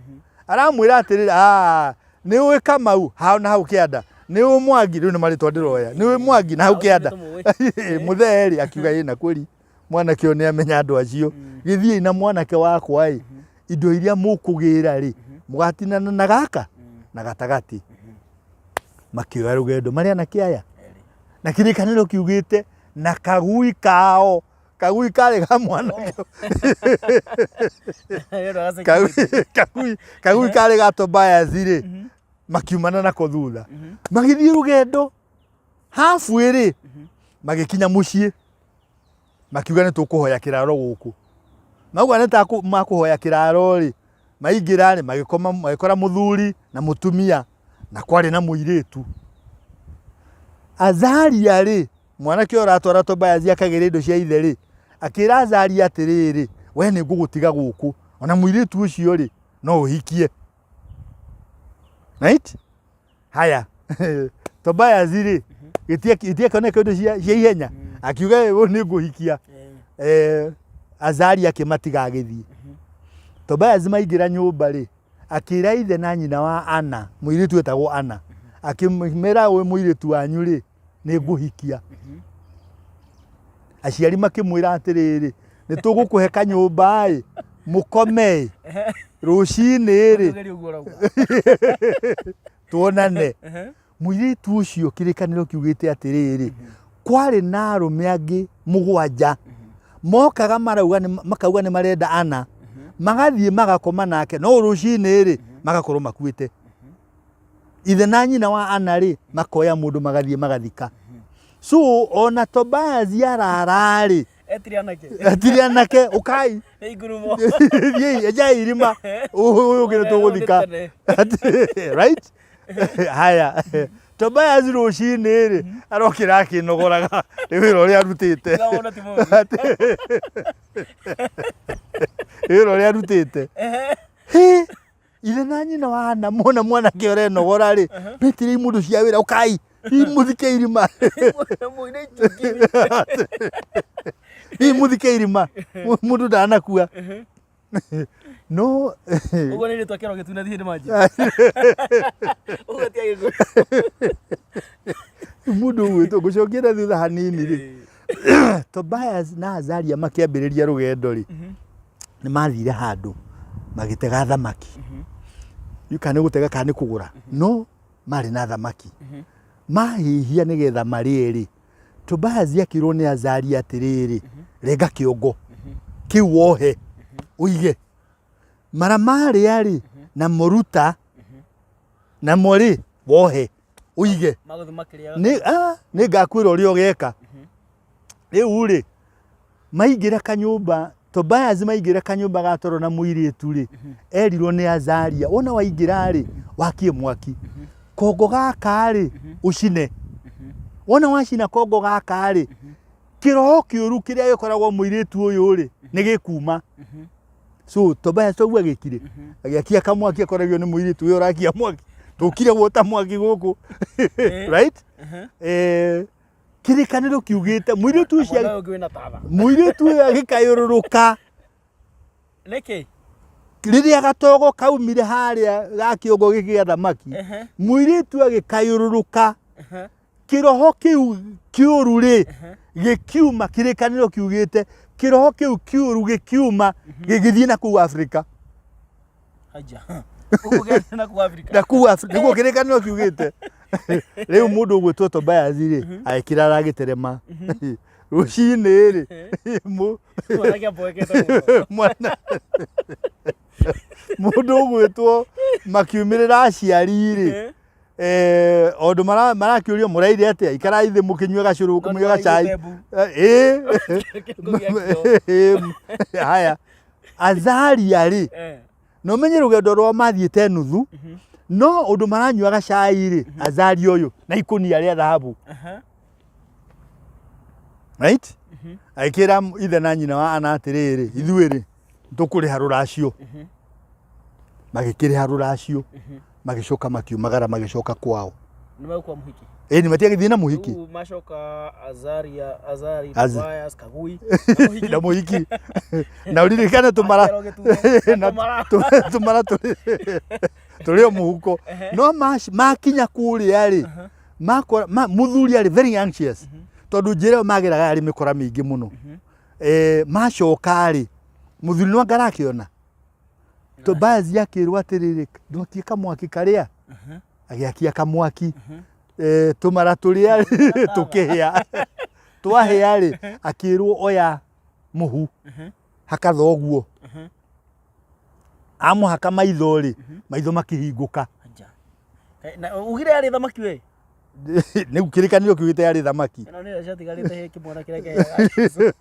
Aramwĩra atĩrĩrĩ, "Ah, nĩ ũĩ Kamau hau na hau kĩanda, nĩ ũĩ Mwangi, rĩu nĩ marĩtwa ndĩroya, nĩ ũĩ Mwangi na hau kĩanda." Mũthee rĩ, akiuga ĩ na kweli mwanake ũyũ nĩ amenya andũ acio. Gĩthiĩi na mwanake wakwa ĩ, indo iria mũkũgĩra rĩ, mũgatinana na gaka na gatagatĩ. Makĩoya rũgendo marĩ anake aya, na kĩrĩkanĩro kiugĩte na kagui kao, kagui karĩ ga mwanake, kagui karĩ ga Tobias rĩ, makiumana nako thutha, magĩthiĩ rũgendo halfway rĩ, magĩkinya mũciĩ, makiuga nĩ tũkũhoya kĩraro gũkũ. Mauga nĩ ta makũhoya kĩraro rĩ, maingĩra rĩ, magĩkoma, magĩkora mũthuri na mũtumia na kwarĩ na mũirĩtu. Azaria rĩ, mwanake ũyũ ũratwara Tobias akagĩra indo cia ithe rĩ, akĩra Azaria atĩrĩrĩ, we nĩ ngũgũtiga gũkũ, ona mũirĩtu ũcio rĩ, no ũhikie. Right? Haya, Tobias rĩ, gĩtiakĩoneka indo cia ihenya, akiuga ũyũ nĩ ngũhikia. Azaria akĩmatiga agĩthiĩ. Tobias maingĩra nyũmba rĩ, akĩra ithe na nyina wa Anna, mũirĩtu wetagwo Anna, akĩmera ũyũ mũirĩtu wanyu rĩ, nĩ ngũhikia. Aciari makĩmwĩra atĩrĩrĩ, nĩ tũgũkũhe kanyũmba ĩ, mũkome ĩ, rũcinĩ rĩ, tuonane. Mũirĩtu ũcio kĩrĩkanĩro kiugĩte atĩrĩrĩ, kwarĩ na arũme angĩ 7 mokaga marauga nĩ, makauga nĩ marenda Anna, magathiĩ magakoma nake, no rũcinĩ rĩ, magakorwo makuĩte. Ithe na nyina wa Anna rĩ, makoya mũndũ magathiĩ magathika. So ona Tobias arara rĩ, Etire anake. Etire anake, ũkai. Nĩ ngurumo. Thiĩi, enjai irima. Ũyũ ũngĩ nĩ tũgũthika. Right? Haya. Tobias rũcinĩ rĩ, arokĩra akĩnogoraga nĩ wĩra ũrĩa arutĩte. Ndĩrawona ti mũũru. Nĩ wĩra ũrĩa arutĩte. Hĩ, ithe na nyina wa Hana mona mwanake ũrenogora rĩ, metire imũndũ cia wĩra, ũkai, mũthike irima. Hihi mũthike irima, mũndũ ndanakua. No Ũguo nĩ rĩtwa kĩro gĩtune thiĩ nĩ manji. Ũguo ti Agĩkũyũ. Mũndũ ũgwĩtwo ngũcokia na thutha hanini rĩ, Tobias na Azaria makĩambĩrĩria rũgendo rĩ, nĩ mathire handũ magĩtega thamaki. Kana nĩ gũtega kana nĩ kũgũra no marĩ na thamaki mahĩhia nĩgetha marĩe rĩ Tobias akĩrwo nĩ Azaria atĩrĩrĩ renga kĩongo kĩu wohe ũige mara marĩa rĩ na moruta namo rĩ wohe ũige Magũthiĩ makĩrĩaga. nĩ ah, nĩ ngakwĩra ũrĩa ũgeka rĩu rĩ maingĩra kanyũmba Tobias maingĩra kanyũmba ga toro na mũirĩtu rĩ erirwo nĩ Azaria wona waingĩra rĩ wakie mwaki kongo gaka rĩ ũcine wona wacina kongo gaka rĩ kĩroho kĩũru kĩrĩa gĩkoragwo mũirĩtu ũyũ rĩ nĩ gĩkuma so Tobias toguo agĩkire agĩakia kamwaki akoragio nĩ mũirĩtu ũyũ ũrakia mwaki tũkire gwota mwaki gũkũ right eh, kĩrĩkanĩro kiugĩte mũirĩtu ũcio Mwana ũyũ ũngĩ wĩna tatha. mũirĩtu ũyũ agĩkayũrũrũka Nĩkĩ? rĩrĩa gatogo kaumire harĩa ga kĩongo gĩkĩ gĩa thamaki Ehe. mũirĩtu agĩkayũrũrũka Ehe. kĩroho kĩu kĩũru rĩ gĩkiuma kĩrĩkanĩro kiugĩte kĩroho kĩu kĩũru gĩkiuma gĩgĩthiĩ na kũu Afrika Aja. Ũgũgĩthiĩ na kũu Afrika. na kũu Afrika nĩguo kĩrĩkanĩro kiugĩte rĩu mũndũ ũgwĩtwo Tobias rĩ agĩkĩra aragĩterema rũcinĩ rĩ Mwanake amboekete mũno. mwana mũndũ ũgwĩtwo makiumĩrĩra aciari rĩ eh, ũndũ marakĩũrio mũraire atĩa ikarai thĩ mũkĩnyue gacũrũ No mũkĩnyue gacai nĩmaraiguĩte mbu. Eh, Kĩongo gĩakio. ĩĩ haya Azaria rĩ na ũmenye rũgendo rwao mathiĩte nuthu no ũndũ maranyuaga cai rĩ Azaria ũyũ na ikũnia rĩa thahabu right agĩkĩra ithe na nyina wa ana atĩrĩrĩ ithuĩ rĩ tũkũrĩha rũracio magĩkĩrĩha rũracio magĩcoka makiumagara magĩcoka kwao Nĩ megũkua mũhiki. ĩni matiagĩthiĩ na mũhiki Rĩu macoka Azaria, Azari, Az- Tobias, Kagui. na mũhiki na ũririkane tũmara Akĩerwo gĩturo, na na tũmara. tũmara tũrĩ o mũhuko no makinya kũrĩa rĩ makora mũthuri arĩ very anxious tondũ njĩra ĩyo mageraga yarĩ mĩkora mĩingĩ mũno Eh, macoka rĩ mũthuri no anga arakĩona Tobias akĩrwo atĩrĩrĩ ndwakie kamwaki karĩa agĩakia kamwaki Eh, tũmara tũrĩa tũkĩhĩa twahĩa rĩ akĩrwo oya mũhu haka thoguo amũhaka maitho rĩ maitho makĩhingũka Aja. Na ugire yarĩ thamaki we. nĩu kĩrĩkanĩro kiugĩte yarĩ thamaki Ĩno nĩyo ciatigarĩte he kĩmwana kĩrĩa kĩheaga.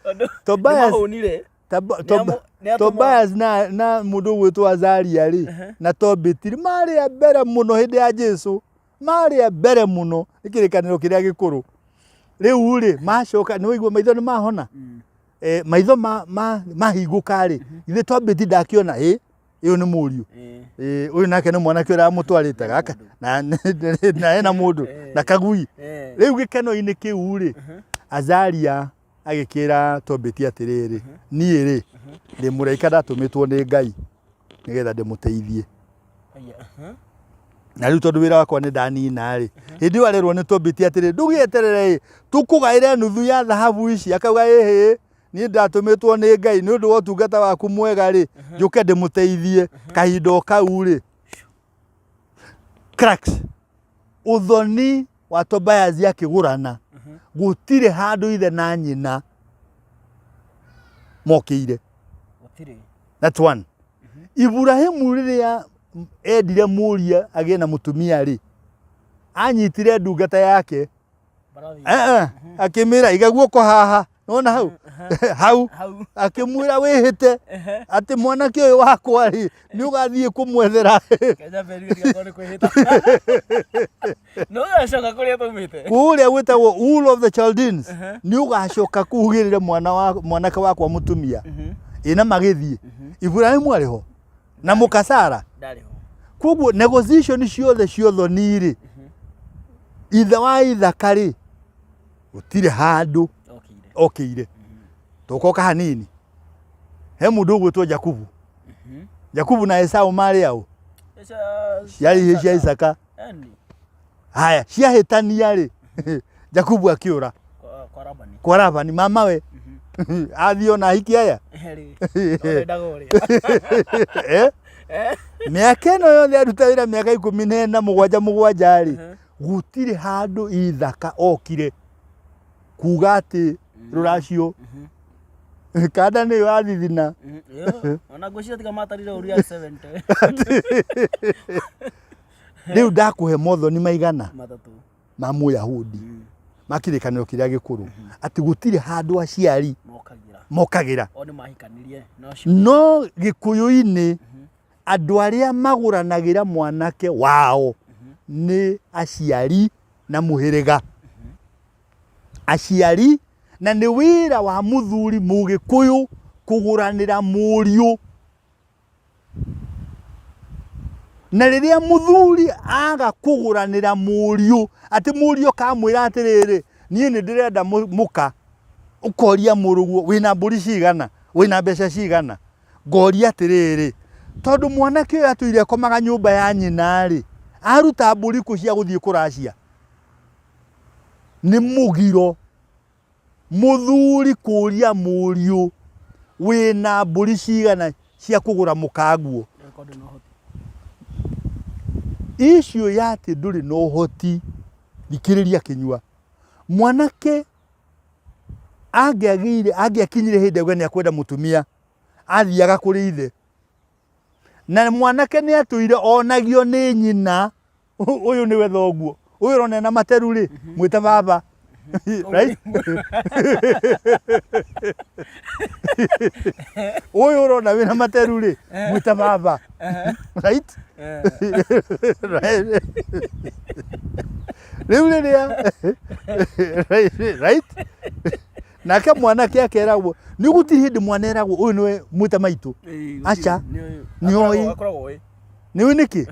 Tondũ Tobias nĩmahũnire. Nĩ atũmwo- Tobias na mũndũ ũgwĩtwo Azaria rĩ na Tobit rĩ marĩ a mbere mũno hĩndĩ ya Jesu marĩ a mbere mũno nĩ kĩrĩkanĩro kĩrĩa gĩkũrũ rĩu rĩ macoka nĩ waigua maitho nĩ mahona eh, maitho mahingũka rĩ ithe Tobit ndakĩona ĩ ĩyo nĩ mũriũ Eh, Eh, ũyũ nake nĩ mwanake ũrĩa amũtwarĩte gaka na hena mũndũ na kagui rĩu gĩkeno-inĩ kĩu rĩ Azaria agĩkĩra Tobiti atĩrĩrĩ niĩ rĩ ndĩ mũraika ndatũmĩtwo nĩ Ngai nĩgetha ndĩmũteithie Aya, aha. na rĩu tondũ wĩra wakwa nĩ ndanina rĩ hĩndĩ ĩyo arerwo nĩ Tobiti atĩrĩ ndũgĩeterere ĩ tũkũgaĩre nuthu ya thahabu ici akauga ĩhĩ niĩ ndatũmĩtwo nĩ Ngai nĩ ũndũ wa ũtungata waku mwega rĩ njũke ndĩmũteithie kahinda o kau rĩ cracks ũthoni wa Tobias akĩgũrana gũtirĩ handũ ithe na nyina mokĩire Gũtirĩ. That's one. Iburahimu rĩrĩa endire mũriũ agĩe na mũtumia rĩ anyitire ndungata yake Mbarathi. eh, eh, akĩmĩra iga guoko haha nona hau hau Hau. akĩmwĩra wĩhĩte atĩ mwanake ũyũ wakwa rĩ nĩ ũgathiĩ kũmwethera Kenya mberi gĩtigakorwo nĩ kwĩhĩta. No ũgacoka kũrĩa twaumĩte. kũrĩa gwĩtagwo Ur of the Chaldeans nĩ ũgacoka kũhugĩrĩre mwana wa mwanake wakwa mũtumia ĩna magĩthiĩ Iburahimu arĩ ho na mũka Sara Ndarĩ ho. koguo negotiation ciothe ciothoni rĩ ithe wa ithaka rĩ gũtirĩ handũ Okĩire. okĩire tũkoka hanini he mũndũ ũgwĩtwo Jakubu Jakubu na Esau marĩ aũ ciarĩ ihĩĩ cia Isaka Yaani, haya ciahĩtania rĩ Jakubu akĩũra kwa kwa Labani. kwa Labani mamawe athiĩ ona ahiki aya Rĩ, no ndendaga ũrĩa. Eh? Mĩaka ĩno yothe aruta wĩra mĩaka 14 mũgwanja mũgwanja rĩ, gũtirĩ handũ ithaka okire kuga atĩ rũracio kanda nĩyo athithina. Ona ngwĩciria tiga matarire ũru ya 70. Rĩu ndakũhe mothoni maigana? Matatũ. Ma Mũyahudi ma kĩrĩkanĩro kĩrĩa gĩkũrũ atĩ gũtirĩ handũ aciari mokagĩra. Mokagĩra. O nĩ mahikanirie no cio. No gĩkũyũ-inĩ andũ arĩa magũranagĩra mwanake wao nĩ aciari na mũhĩrĩga aciari, na nĩ wĩra wa mũthuri mũgĩkũyũ kũgũranĩra mũriũ. Na rĩrĩa mũthuri aga kũgũranĩra mũriũ, atĩ mũriũ kamwĩra atĩrĩrĩ, niĩ nĩ ndĩrenda mũka, ũkoria mũrũguo, wĩna mbũri cigana, wĩna mbeca cigana? Ngoria atĩrĩrĩ, tondũ mwanake ũyũ atũire akomaga nyũmba ya nyina-rĩ, aruta mbũri kũ cia gũthiĩ kũracia? Nĩ mũgiro Mũthuri kũria mũriũ wĩna mbũri cigana cia kũgũra mũkaguo. Icio ya atĩ ndũrĩ na ũhoti, thikĩrĩria kĩnyua. Mwanake angĩagĩire angĩakinyire hĩndĩ auge nĩ akwenda mũtumia, athiaga kũrĩ ithe. Na mwanake nĩ atũire onagio nĩ nyina, ũyũ nĩwe thoguo, ũyũ ũrona ena materu rĩ, mwĩte baba. Right? Ũyũ ũrona wĩna materu rĩ, mwĩte baba. Right? Right. Rĩu rĩrĩa right? Nake mwanake akeragwo, nĩ gũtirĩ hĩndĩ mwana eragwo ũyũ nĩwe mwĩte maitũ. Aca, nĩoĩ. Akoragwo oĩ. Nĩũĩ nĩkĩ?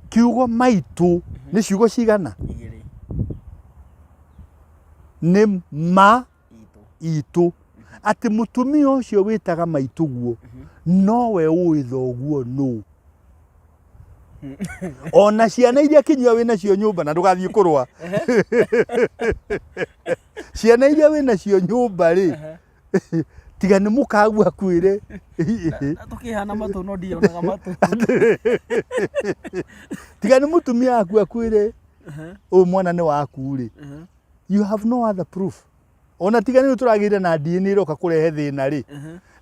Kiugo maitũ nĩ ciugo cigana? Igĩrĩ. Nĩ ma itũ. Itũ. Atĩ mũtumia ũcio wĩtaga maitũguo nowe ũĩ thoguo nũ. Ona ciana iria kĩnyua wĩ nacio nyũmba na ndũgathiĩ kũrũa. Ciana iria wĩ nacio nyũmba rĩ, tiga nĩ mũkagu akwĩre. Tũkĩhana matũ no ndionaga matũ. Tiga nĩ mũtumia waku akwĩre ũyũ mwana nĩ waku rĩ, you have no other proof. Ona tiga nĩ tũragĩire na DNA ĩroka kũrehe thĩna rĩ.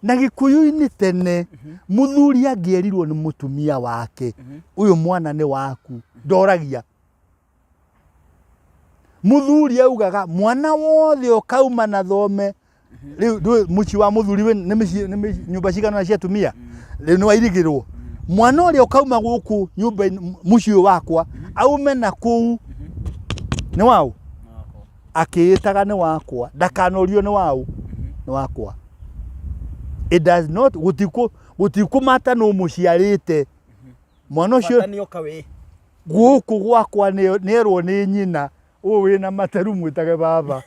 Na gĩkũyũ-inĩ tene mũthuri angĩerirwo nĩ mũtumia wake ũyũ mwana nĩ waku, ndoragia. Mũthuri augaga mwana wothe ũkauma na thome rĩu ndũĩ mũciĩ wa mũthuri nĩ mĩciĩ nĩ nyũmba cigana cia atumia rĩu nĩ wairigĩrwo mwana ũrĩa ũkauma gũkũ nyũmba mũciĩ ũyũ wakwa aume na kũu nĩ waũ, akĩĩtaga nĩ wakwa, ndakanorio nĩ waũ, nĩ wakwa. It does not gũtikũ gũtikũmata nũ mũciarĩte mwana ũcio. Bata nĩ oka wĩ. Gũkũ gwakwa nĩerwo nĩ nyina ũyũ wĩna materu mwĩtage baba.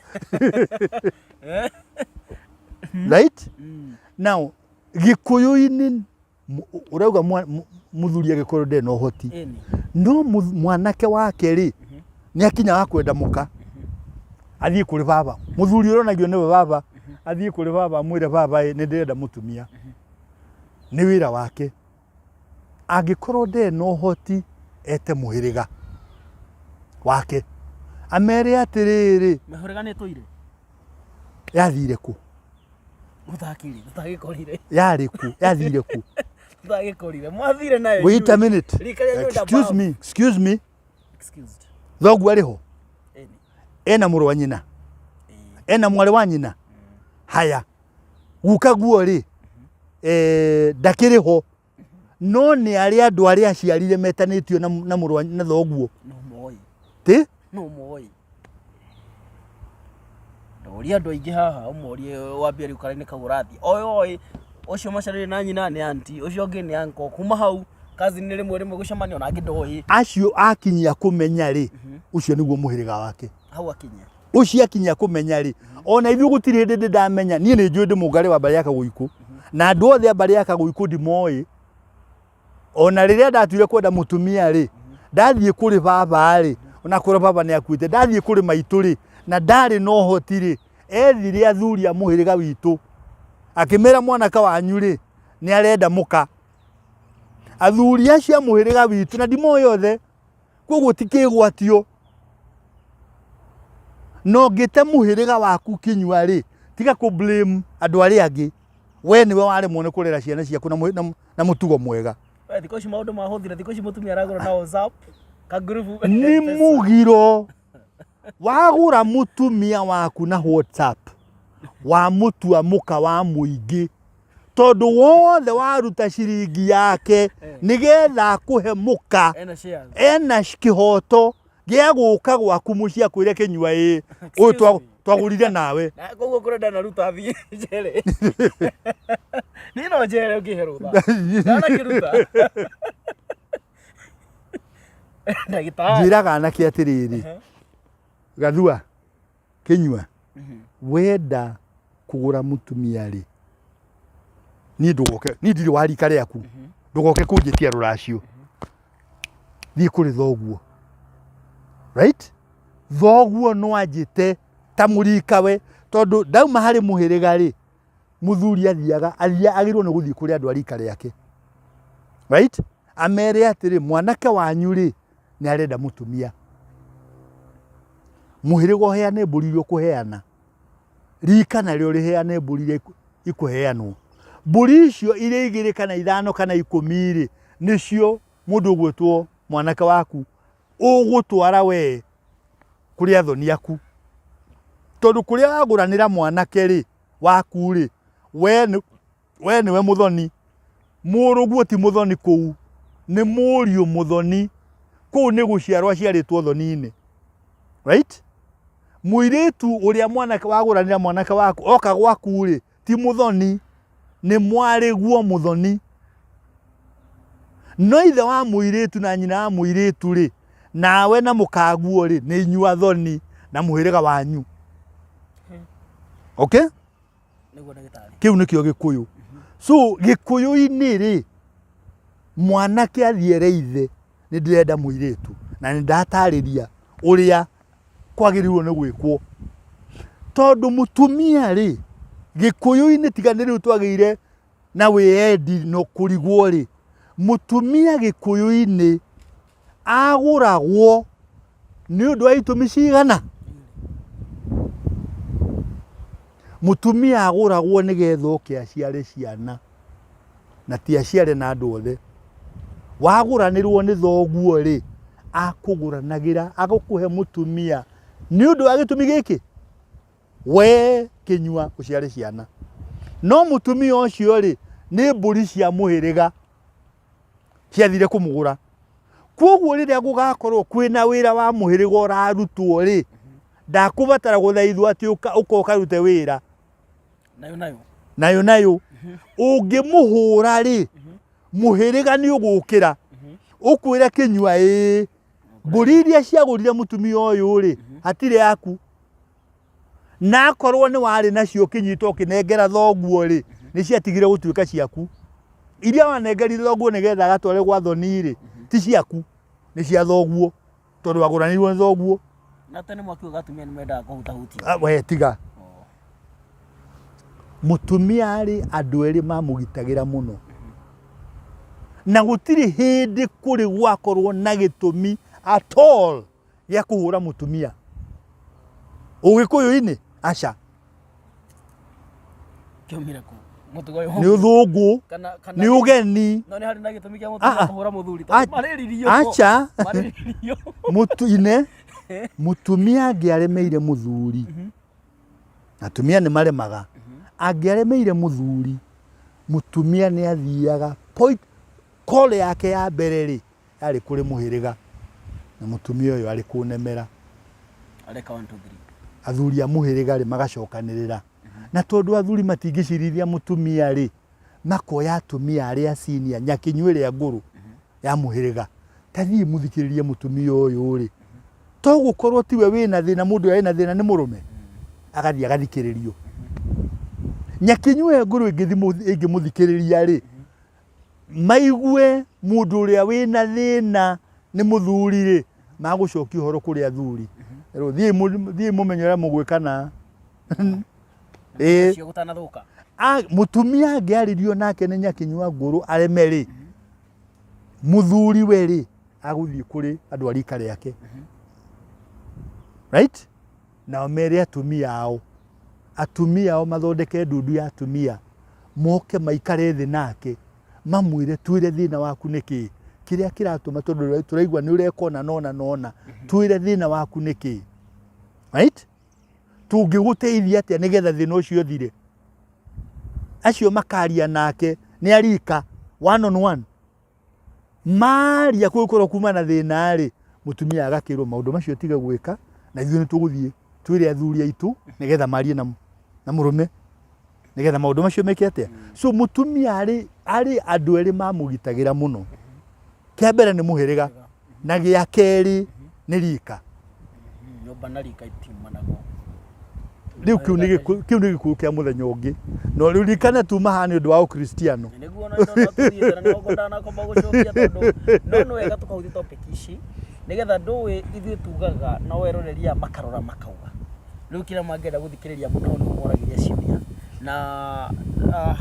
Right now, gĩkũyũ-inĩ ũrauga mũthuri agĩkorwo ndarĩ na ũhoti, Ĩni. no mwanake wake rĩ, nĩ akinya wa kwenda mũka, athiĩ kũrĩ baba. Mũthuri ũronagio nĩwe baba, athiĩ kũrĩ baba amwĩre, baba ĩ, nĩ ndĩrenda mũtumia. Nĩ wĩra wake. Angĩkorwo ndarĩ na ũhoti, ete mũhĩrĩga wake amere atĩrĩrĩ. Mĩhĩrĩga nĩ ĩtũire. Yathire kũ? Mũtakiri, tũtagĩkorire. Yarĩ kũ? Yathire kũ? Tũtagĩkorire. Mwathire nayo. Wait a inyuĩ. minute. Rika rĩanyu and Excuse above. me, excuse me. Excused. Thoguo arĩ ho? Ĩni. Ena mũrũ wa nyina? Ĩĩ. Ena mwarĩ wa nyina? Haya, guka guo rĩ, ndakĩrĩ ho, no nĩ arĩ andũ arĩa aciarire metanĩtio na mũrũ wa na thoguo. No moĩ. Ti? No moĩ. Ndoria andũ aingĩ haha ũmorie wambie rĩu karainĩ kau ũrathiĩ. Oĩ oĩ ũcio maciarĩire na nyina nĩ anti, ũcio ũngĩ nĩ uncle. Kuma hau cousin nĩ rĩmwe rĩmwe gũcemania ona angĩ ndoĩ. Acio akinyia kũmenya rĩ, ũcio nĩguo mũhĩrĩga wake. Hau akinyia. Ũcio akinya kũmenya rĩ, ona ithuĩ gũtirĩ hĩndĩ ndĩ ndamenya. Niĩ nĩ njũĩ ndĩ mũngarĩ wa mbarĩ ya Kagũikũ, na andũ othe a mbarĩ ya Kagũikũ ndimoĩ. Ona rĩrĩa ndatuire kwenda mũtumia rĩ, ndathiĩ kũrĩ baba rĩ, ona korwo baba nĩ akuĩte, ndathiĩ kũrĩ maitũ rĩ, na ndarĩ na ũhoti rĩ, ethire athuri a mũhĩrĩga witũ, akĩmera mwanake wanyu rĩ, nĩ arenda mũka. Athuri acio a mũhĩrĩga witũ na ndimoĩ othe, koguo ti kĩgwatio. Na ũngĩte mũhĩrĩga waku kĩnyua rĩ, tiga kũ blame andũ arĩa angĩ. We nĩwe waremwo nĩ kũrera ciana ciaku na mũtugo mwega. We, thikũ ici maũndũ mahũthire, thikũ ici mũtumia aragũra na WhatsApp kagurubu. Nĩ mũgiro. Wagũra mũtumia waku na WhatsApp, wamũtua mũka wa mũingĩ, tondũ wothe waruta ciringi yake nĩgetha akũhe mũka, Ena shares. Ena kĩhoto gĩa gũka gwaku mũciĩ akwĩre kĩnyua ĩ ũyũ twagũrire nawe. Na koguo kũrenda na ruta athiĩ njere. Niĩ no njere ũngĩhe rũtha. Ndanakĩruta. Ndagĩtarĩ. Njĩraga anake atĩrĩrĩ, gathua kĩnyua, wenda kũgũra mũtumia rĩ, niĩ ndũgoke, niĩ ndirĩ wa rika rĩaku, ndũgoke kũnjĩtia rũracio, thiĩ kũrĩ thoguo, right? Thoguo no anjĩte ta mũrikawe, tondũ ndauma harĩ mũhĩrĩga rĩ, mũthuri athiaga agĩrĩirwo nĩ gũthiĩ kũrĩ andũ a rika rĩake, right? Amere atĩrĩ, mwanake wanyu rĩ, nĩ arenda mũtumia. Mũhĩrĩga ũheane mbũri iria ũkũheana, rika narĩo rĩheane mbũri iria ikũheanwo. Mbũri icio irĩ igĩrĩ kana ithano kana ikũmi rĩ, nĩcio mũndũ ũgwĩtwo mwanake waku ũgũtwara we kũrĩ athoni aku. Tondũ kũrĩa wagũranĩra mwanake rĩ, waku rĩ, we nĩwe mũthoni. Mũrũguo ti mũthoni kũu, nĩ mũriũ mũthoni. Kũu nĩ gũciarwo aciarĩtwo thoni-inĩ. Right? Mũirĩtu ũrĩa mwanake wagũranĩra mwanake waku oka gwaku rĩ, ti mũthoni, nĩ mwarĩguo mũthoni. No ithe wa mũirĩtu na nyina wa mũirĩtu rĩ, nawe na mũkaguo rĩ, nĩ inyuĩ athoni na mũhĩrĩga wanyu. Okay? Nĩguo ndagĩtarĩ. Kĩu nĩkĩo Gĩkũyũ. So Gĩkũyũ-inĩ rĩ, mwanake athiĩ ere ithe nĩ ndĩrenda mũirĩtu na nĩ ndatarĩria ũrĩa kwagĩrĩirwo nĩ gwĩkwo. Tondũ mũtumia rĩ, Gĩkũyũ-inĩ tiga nĩ rĩu twagĩire na wĩyendi na kũrigwo rĩ, mũtumia Gĩkũyũ-inĩ agũragwo nĩ ũndũ wa itũmi cigana? Mũtumia agũragwo nĩgetha oke aciare ciana na ti aciare na andũ othe. Wagũranĩrwo nĩ thoguo rĩ, akũgũranagĩra agũkũhe mũtumia nĩ ũndũ wa gĩtũmi gĩkĩ, we kĩnyua ũciare ciana. No mũtumia ũcio rĩ, nĩ mbũri cia mũhĩrĩga ciathire kũmũgũra. Koguo rĩrĩa gũgakorwo kwĩna wĩra wa mũhĩrĩga ũrarutwo rĩ, ndakũbatara gũthaithwo atĩ ũka ũka ũkarute wĩra. Nayo nayo. Nayo nayo. Ũngĩmũhũra rĩ, mũhĩrĩga nĩ ũgũkĩra. Ũkwĩre kĩnyua ĩĩ, mbũri iria ciagũrire mũtumia ũyũ rĩ, hatirĩ yaku. Na akorwo nĩ warĩ nacio ũkĩnyita ũkĩnengera thoguo rĩ, nĩ ciatigire gũtuĩka ciaku. Iria wanengerire thoguo nĩgetha agatware gwa thoni rĩ, ti ciaku, nĩ cia thoguo, tondũ wagũranĩirwo nĩ thoguo. Na tene mwakiuga atumia nĩ mendaga kũhutahutia. Ah, we tiga. Mũtumia rĩ, andũ erĩ mamũgitagĩra mũno. Na gũtirĩ hĩndĩ kũrĩ gwakorwo na gĩtũmi at all gĩa kũhũra mũtumia. Ũgĩkũyũ-inĩ? Aca. Kĩaumire kũ? Mũtugo ũyũ. Nĩ ũthũngũ, Kana kana nĩ ũgeni. No nĩ harĩ na gĩtũmi kĩa Ah, mũtumia ah. kũhũra mũthuri Ah, tondũ marĩririo. Aca. Marĩririo. Mũtu-inĩ, mũtumia angĩaremeire mũthuri, atumia nĩ maremaga, angĩaremeire mũthuri, mũtumia nĩ athiaga point call yake ya mbere rĩ, yarĩ kũrĩ mũhĩrĩga, na mũtumia ũyũ arĩ kũnemera. Areka 1 2 3. Athuri a mũhĩrĩga rĩ, magacokanĩrĩra. Na tondũ athuri matingĩcirithia mũtumia rĩ, makoya atumia arĩa senior, nyakinyũ ĩrĩa ngũrũ ya mũhĩrĩga. Ta thiĩ mũthikĩrĩrie mũtumia ũyũ rĩ, to gũkorwo tiwe wĩna thĩna, mũndũ ũrĩa wĩna thĩna nĩ mũrũme, agathiĩ agathikĩrĩrio. Nyakinyũ ĩyo ngũrũ ĩngĩmũthikĩrĩria rĩ, maigue mũndũ ũrĩa wĩna thĩna nĩ mũthuri rĩ, magũcokia ũhoro kũrĩ athuri. Rĩu thiĩi mũmenye ũrĩa mũgwĩka na ĩĩ. Ũcio gũtanathũka. Mũtumia angĩarĩrio nake nĩ nyakinyua ngũrũ areme rĩ, Mũthuri we rĩ, agũthiĩ kũrĩ andũ a rika rĩake. Right? Nao mere atumia ao. Atumia ao mathondeke ndundu ya atumia. Moke maikare thĩ nake. Mamwĩre twĩre thĩna waku nĩ kĩĩ. Kĩrĩa kĩratũma tondũ tũraigua nĩ ũreka ũna na ũna na ũna. Twĩre thĩna waku nĩ kĩĩ. Right? Tũngĩgũteithia atĩa nĩgetha thĩna ũcio ũthire? Acio makaria nake nĩ arika one on one. Maria kũngĩkorwo kuma na thĩna rĩ, mũtumia agakĩrwo maũndũ macio tiga gwĩka na ithuĩ nĩ tũgũthiĩ twĩre athuri aitũ nĩgetha marie na, na mũrũme nĩgetha maũndũ macio meke atĩa. So mũtumia arĩ arĩ andũ erĩ mamũgitagĩra mũno. Kĩa mbere nĩ mũhĩrĩga na gĩa kerĩ nĩ rika. Nyũmba na rika itiumanagwo. Rĩu kĩu nĩ gĩkũyũ kĩu nĩ gĩkũyũ kĩa mũthenya ũngĩ. No rĩu ririkana tuma haha nĩ ũndũ wa ũkristiano. Nĩguo na no tũthiĩte na nĩguo ndanakomba gũcokia tondũ no nĩ wega tũkahutia topic ici nĩgetha ndũĩ ithuĩ tugaga no eroreri aya makarora makauga. Rĩu kĩrĩa mangĩenda gũthikĩrĩria mũno nĩ ũmoragĩria ciũria na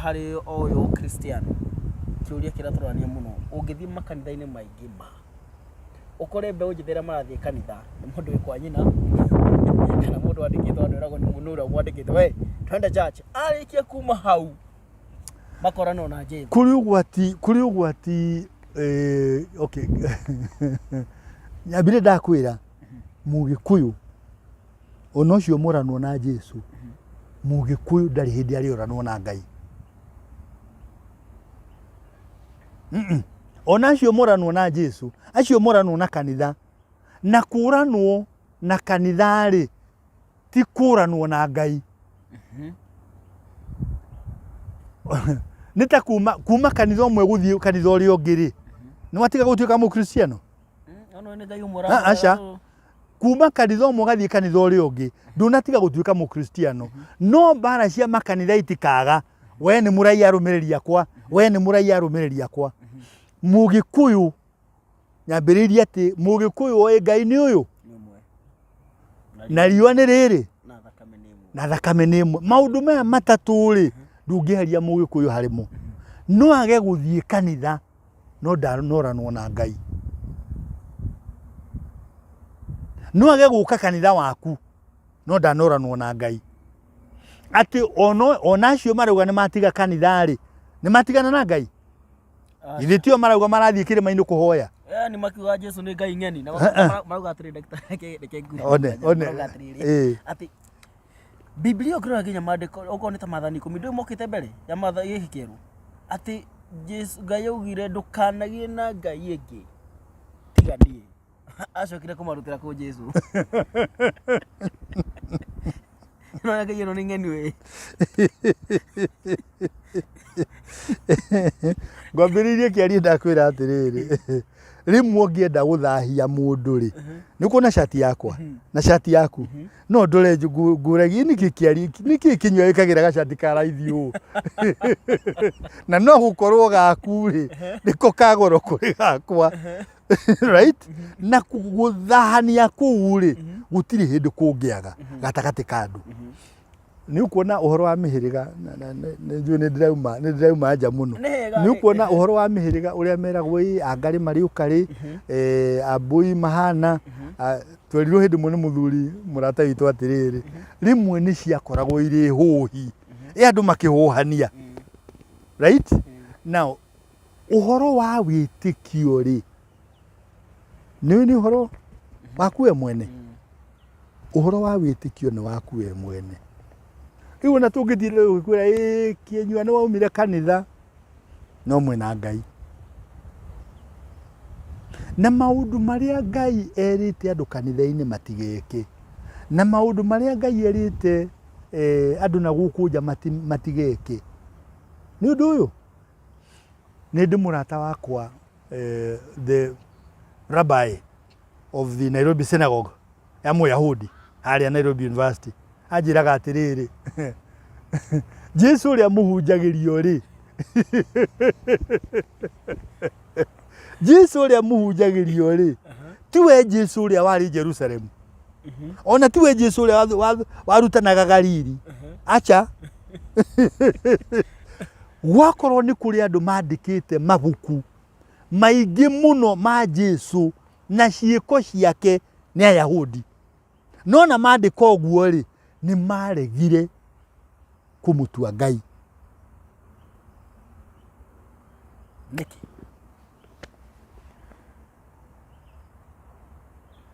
harĩ o ũyũ ũkristiano kĩũria kĩrĩa tũrorania mũno ũngĩthiĩ makanitha-inĩ maingĩ ma ũkore mbeũ njĩthĩ ĩrĩa marathiĩ kanitha nĩ mũndũ wĩ kwa nyina kana mũndũ wandĩkĩtwo andũ eragwo nĩ mũndũ ũrĩa mwandĩkĩte we twende church arĩkia kuma hau makorana na Jesu. Kũrĩ ũgwati kũrĩ ũgwati eh, okay nyambire ndakwĩra mũgĩkũyũ ona ũcio mũranwo na Jesu mũgĩkũyũ ndarĩ hĩndĩ arĩoranwo na Ngai. Mm-mm. Ona acio moranwo na Jesu acio moranwo na kanitha na kũranwo na kanitha rĩ ti kũranwo na Ngai. Nĩ ta kuma kuma kanitha ũmwe gũthiĩ kanitha ũrĩa ũngĩ rĩ nĩ watiga gũtuĩka mũkristiano? Ono nĩ Ngai ũmwe Ah, aca. Kuma kanitha ũmwe ũgathiĩ kanitha ũrĩa ũngĩ ndũnatiga gũtuĩka mũkristiano. No mbara cia makanitha itikaga we nĩ mũraiya arũmĩrĩri akwa, we nĩ mũraiya arũmĩrĩri akwa. Mũgĩkũyũ nyambĩrĩirie atĩ mũgĩkũyũ oĩ Ngai nĩ ũyũ na riũa nĩ rĩrĩ na thakame nĩ ĩmwe. Maũndũ maya matatũ rĩ ndũngĩeheria mũgĩkũyũ harĩ mo. No age gũthiĩ kanitha no ndanoranwo na Ngai. No age gũka kanitha waku no ndanoranwo na Ngai. Atĩ ona ona acio marauga nĩ matiga kanitha rĩ nĩ matigana na Ngai? Githĩ tio marauga marathiĩ kĩrĩma-inĩ kũhoya? Eh, nĩ makiuga Jesu nĩ Ngai ng'eni na marauga atĩrĩ ndagĩtarĩ reke reke ngue. One, one, Marauga atĩrĩrĩ eh. atĩ Biblia ũkĩrora nginya maandĩko okorwo nĩ ta maathani ikũmi ndũĩ mokĩte mbere ya maathani gĩkĩ kĩerũ atĩ Jesu Ngai augire ndũkanagĩe na Ngai ĩngĩ tiga niĩ. Acokire kũmarutĩra kũ Jesu. Ĩno Ngai ĩno nĩ ng'eni we. Ngwambĩrĩirie kĩario ndakwĩra atĩrĩrĩ, rĩmwe ũngĩenda gũthahia mũndũ rĩ, nĩ ũkuona cati yakwa na cati yaku, no ndore ngũragie nĩkĩ kĩari nĩkĩ kĩnyua ĩkagĩra gacati ka raithi ũũ na no gũkorwo gaku rĩ nĩko ka goro kũrĩ gakwa right na gũthahania kũu rĩ gũtirĩ hĩndĩ kũngĩaga gatagatĩ ka andũ. Nĩ ũkuona ũhoro wa mĩhĩrĩga nĩ njũĩ nĩ ndĩrauma nĩ ndĩrauma nja mũno. Nĩ wega. Nĩ ũkuona ũhoro wa mĩhĩrĩga ũrĩa meragwo ĩ angarĩ marĩ ũkarĩ ambũi mahana. Twerirwo hĩndĩ ĩmwe nĩ mũthuri mũrata witũ atĩrĩrĩ, rĩmwe nĩ ciakoragwo irĩ hũhi ĩ andũ makĩhũhania right? Now ũhoro wa wĩtĩkio rĩ, nĩ nĩ ũhoro waku we mwene. Ũhoro wa wĩtĩkio nĩ waku we mwene. Rĩu ona tũngĩthiĩ rĩu gũkwĩra ĩ kĩnyua nĩ waumire kanitha, no mwĩna Ngai. Na maũndũ marĩa Ngai erĩte andũ kanitha-inĩ matigeke, na maũndũ marĩa Ngai erĩte andũ na gũkũ nja matigeke, nĩ ũndũ ũyũ, nĩ ndĩ mũrata wakwa the rabbi of the Nairobi Synagogue ya Mũyahudi harĩa Nairobi University anjĩraga atĩrĩrĩ, Jesu ũrĩa mũhunjagĩrio rĩ, Jesu ũrĩa mũhunjagĩrio rĩ, tiwe Jesu ũrĩa warĩ Jerusalemu, ona tiwe Jesu ũrĩa warutanaga Galili, acha. Gwakorwo nĩ kũrĩ andũ mandĩkĩte mabuku maingĩ mũno ma Jesu na ciĩko ciake nĩ Ayahudi. No na maandĩka ũguo rĩ, nĩ maregire kũmũtua Ngai. Nĩkĩ?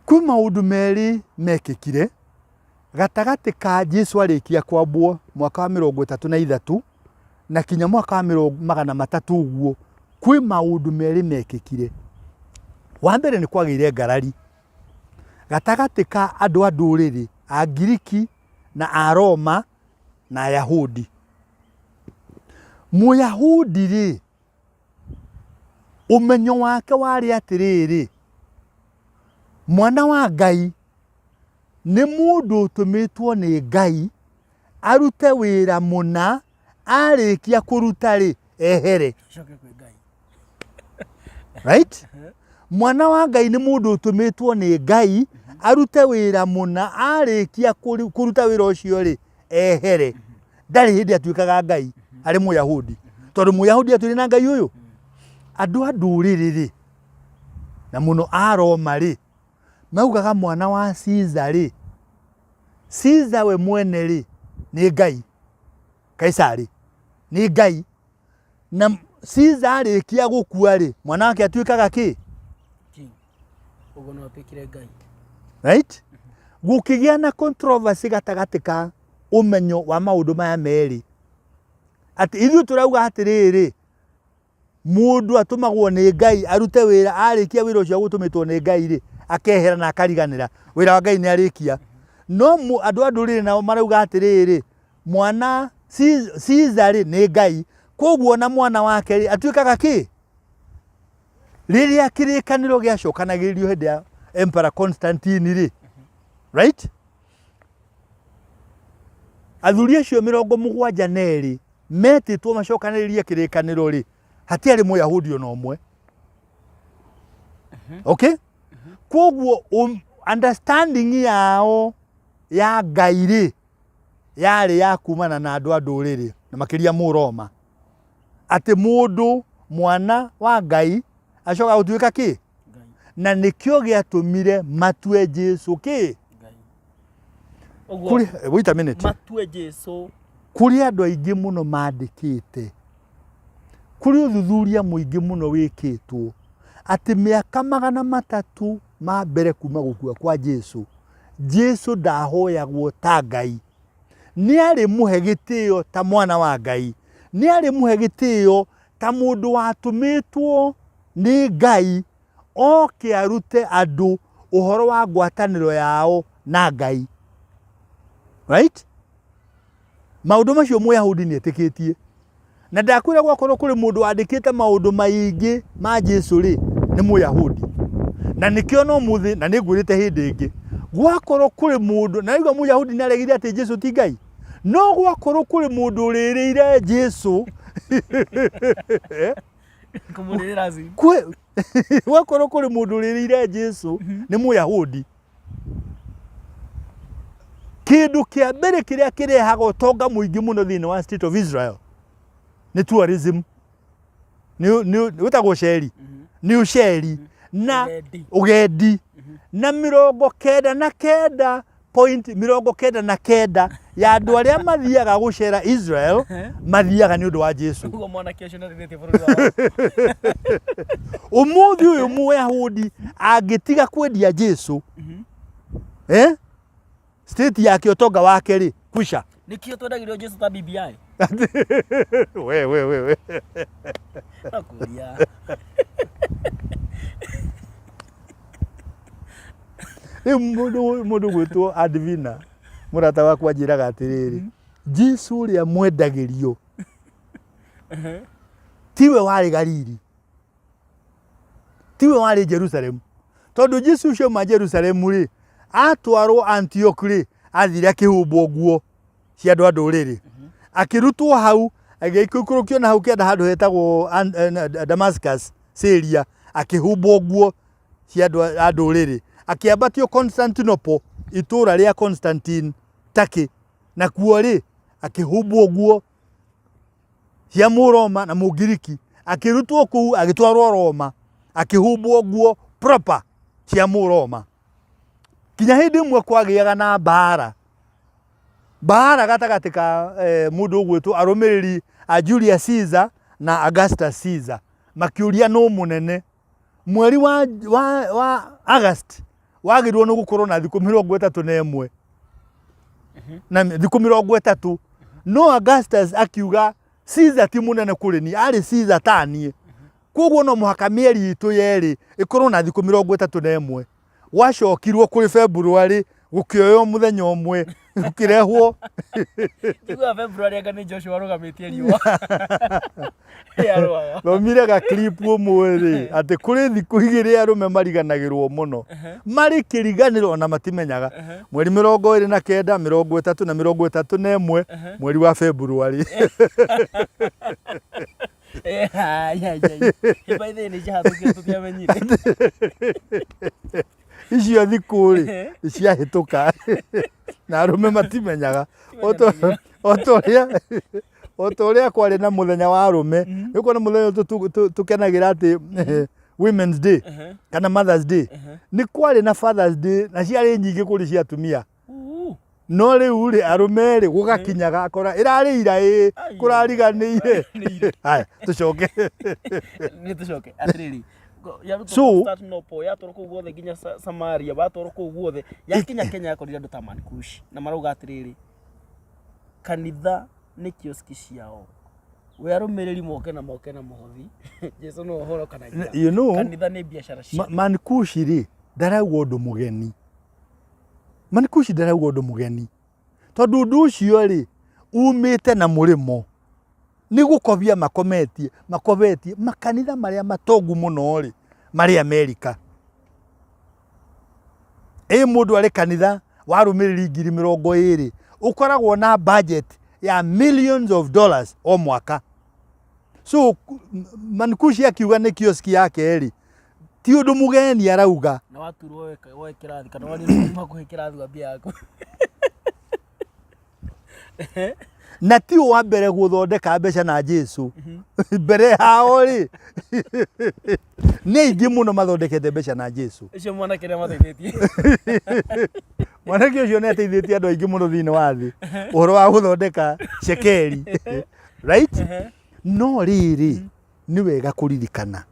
Kwĩ maũndũ merĩ mekĩkire gatagatĩ ka Jesu arĩkia kwambwo mwaka wa 33 na kinya mwaka wa 300 ũguo, kwĩ maũndũ merĩ mekĩkire. Wa mbere nĩ kwagĩire ngarari gatagatĩ ka andũ a ndũrĩrĩ, Angiriki na Aroma na Ayahudi. Mũyahudi rĩ, ũmenyo wake warĩ atĩrĩrĩ, mwana wa Ngai nĩ mũndũ ũtũmĩtwo nĩ Ngai arute wĩra mũna, arĩkia kũruta rĩ, ehere. Acoke kwĩ Ngai. Right? Mwana wa Ngai nĩ mũndũ ũtũmĩtwo nĩ Ngai arute wĩra mũna, arĩkia kũruta wĩra ũcio rĩ, ehere. Ndarĩ hĩndĩ atuĩkaga Ngai arĩ Mũyahudi, tondũ Mũyahudi atũire na Ngai ũyũ. Andũ a ndũrĩrĩ rĩ, na mũno a Roma rĩ, maugaga mwana wa Caesar rĩ, Caesar we mwene rĩ, nĩ Ngai. Kaisari nĩ Ngai. Na Caesar arĩkia gũkua rĩ, mwana wake atuĩkaga kĩ? King. Ũguo no atuĩkire Ngai. Right? Gũkĩgĩa na controversy gatagatĩ ka ũmenyo wa maũndũ maya merĩ. Atĩ ithuĩ tũrauga atĩrĩrĩ, Mũndũ atũmagwo nĩ Ngai arute wĩra, arĩkia wĩra ũcio agũtũmĩtwo nĩ Ngai rĩ, akehera na akariganĩra. Wĩra wa Ngai nĩ arĩkia. No andũ a ndũrĩrĩ nao marauga atĩrĩrĩ, mwana Caesar rĩ, nĩ Ngai. Koguo ona mwana wake rĩ, atuĩkaga kĩ? Rĩrĩa kĩrĩkanĩro gĩacokanagĩrĩrio hĩndĩ ya Emperor Constantine rĩ, right? Athuri acio 72 metĩtwo macokanĩrĩrie kĩrĩkanĩro rĩ, hatiarĩ Mũyahudi ona ũmwe. Okay? Koguo understanding yao ya Ngai rĩ, yarĩ ya kumana na andũ a ndũrĩrĩ na makĩria Mũroma, atĩ mũndũ mwana wa Ngai acoka gũtuĩka kĩ? Ngai. Na nĩkĩo gĩatũmire matue Jesu kĩ? Ngai. Ũguo Kũrĩ, wait a minute. matue Jesu. Kũrĩ andũ aingĩ mũno mandĩkĩte, kũrĩ ũthuthuria mũingĩ mũno wĩkĩtwo atĩ mĩaka 300 ma mbere kuma gũkua kwa Jesu, Jesu ndahoyagwo ta Ngai. Nĩ arĩ mũhe gĩtĩo ta mwana wa Ngai, nĩ arĩ mũhe gĩtĩo ta mũndũ watũmĩtwo nĩ Ngai oke arute andũ ũhoro wa ngwatanĩro yao na Ngai. Right? Maũndũ macio Mũyahudi nĩ etĩkĩtie. Na ndakwĩra gwakorwo kũrĩ mũndũ wandĩkĩte maũndũ maingĩ ma Jesu rĩ, nĩ Mũyahudi. Na nĩkĩo no mũthĩ, na nĩ ngwĩrĩte hĩndĩ ĩngĩ, gwakorwo kũrĩ mũndũ, na raigua Mũyahudi nĩ aregire atĩ Jesu ti Ngai, no gwakorwo kũrĩ mũndũ ũrĩrĩire Jesu, Kũmũrĩrĩra thĩ. Gwakorwo kũrĩ mũndũ ũrĩrĩire Jesu, nĩ Mũyahudi. Kĩndũ kĩa mbere kĩrĩa kĩrehaga ũtonga mũingĩ mũno thĩinĩ wa State of Israel nĩ tourism. Wĩtagwo ũceri. Nĩ ũceri na Ũgendi. ũgendi. Na 99 point 99 ya andũ arĩa mathiaga gũcera Israel mathiaga nĩ ũndũ wa Jesu. Ũguo mwanake ũcio nĩateithĩtie bũrũri wao. Ũmũthĩ ũyũ Mũyahudi angĩtiga kwendia Jesu, State yake ũtonga wake rĩ, kwisha. Nĩkĩo twendagĩrio Jesu ta BBI. We, we, we, we. Nakũria. Rĩu mũndũ gwĩtwo Advina, mũrata wakwa anjĩraga atĩrĩrĩ, Jesu ũrĩa mwendagĩrio tiwe warĩ Galili, tiwe warĩ Jerusalemu, tondũ Jesu ũcio ma Jerusalemu rĩ, atwarwo Antioch rĩ, athire akĩhumbwo nguo cia andũ a ndũrĩrĩ, akĩrutwo hau, agĩikũrũkio na hau kĩanda handũ hetagwo Damascus, Syria, akĩhumbwo nguo cia andũ a ndũrĩrĩ, akĩambatio Constantinople, itũũra rĩa Constantine, Turkey, nakuo rĩ, akĩhumbwo nguo cia Mũroma na Mũngiriki, akĩrutwo kũu agĩtwarwo Roma. Akĩhumbwo nguo proper cia Mũroma. Kinya hĩndĩ ĩmwe kwagĩaga na mbara. Mbara gatagatĩ ka eh, mũndũ ũgwĩtwo arũmĩrĩri a Julius Caesar na Augustus Caesar. Makĩũria nũ mũnene. Mweri wa, wa, wa August wagĩrĩirwo nĩ gũkorwo na thikũ 31 na thikũ 30 no Augustus akiuga Caesar ti mũnene kũrĩ niĩ, arĩ Caesar ta niĩ. Koguo no mũhaka mĩeri itũ yerĩ ĩkorwo na thikũ 31. Gwacokirwo kũrĩ February gũkĩoywo mũthenya ũmwe gũkĩrehwo. Njiguaga February anga nĩ Joshua arũgamĩtie riũa. Yarũaga. Thomire ga clip ũmũthĩ atĩ kũrĩ thikũ igĩrĩ arũme mariganagĩrwo mũno marĩ kĩriganĩro ona matimenyaga mweri 29, 30 na 31 mweri wa February. Eh, ai, ai, ai. By the way, nĩ ciahatũkire tũtiamenyire. Icio thikũ rĩ ciahĩtũka na arũme matimenyaga o ta ũrĩa kwarĩ na mũthenya wa arũme, nĩ kuona mũthenya ũyũ tũkenagĩra atĩ Women's Day kana Mother's Day, nĩ kwarĩ na Father's Day na ciarĩ nyingĩ kũrĩ cia atumia. No rĩu rĩ arũme rĩ gũgakinyaga akora ĩrarĩ ira ĩ Ai. kũrariganĩire. Haya, tũcoke. Nĩ tũcoke atĩrĩrĩ, yarutwo Constantinople, yatwarwo kũu guothe nginya Samaria, watwarwo kũu guothe, yakinya Kenya yakorire andũ ta Mankush na marauga atĩrĩrĩ, kanitha nĩ kioski ciao, we arũmĩrĩri moke na mũhothi, Jesu no ũhorokanagia. Kanitha nĩ biacara ciao. Mankushi rĩ ndarauga ũndũ mũgeni. Mankushi ndarauga ũndũ mũgeni tondũ ũndũ ũcio rĩ umĩte na mũrĩmo nĩ gũkobia makometie makobetie makanitha marĩa matongu mũno rĩ marĩ Amerika. Ĩ mũndũ arĩ kanitha wa arũmĩrĩri 20,000 ũkoragwo na budget ya millions of dollars o mwaka. So Mankushi akiuga nĩ kioski yake rĩ ti ũndũ mũgeni arauga. Na waturwo woe kĩrathi kana warirwo makuhe kĩrathi wambia yaku. Na ti ũ wa mbere gũthondeka mbeca na Jesu mbere yao rĩ nĩ aingĩ mũno mathondekete mbeca na Jesu. Ũcio mwanake nĩ amateithĩtie. Mwanake ũcio nĩ ateithĩtie andũ aingĩ mũno thĩinĩ wa thĩ ũhoro wa gũthondeka cekeri, right? No rĩrĩ nĩ wega kũririkana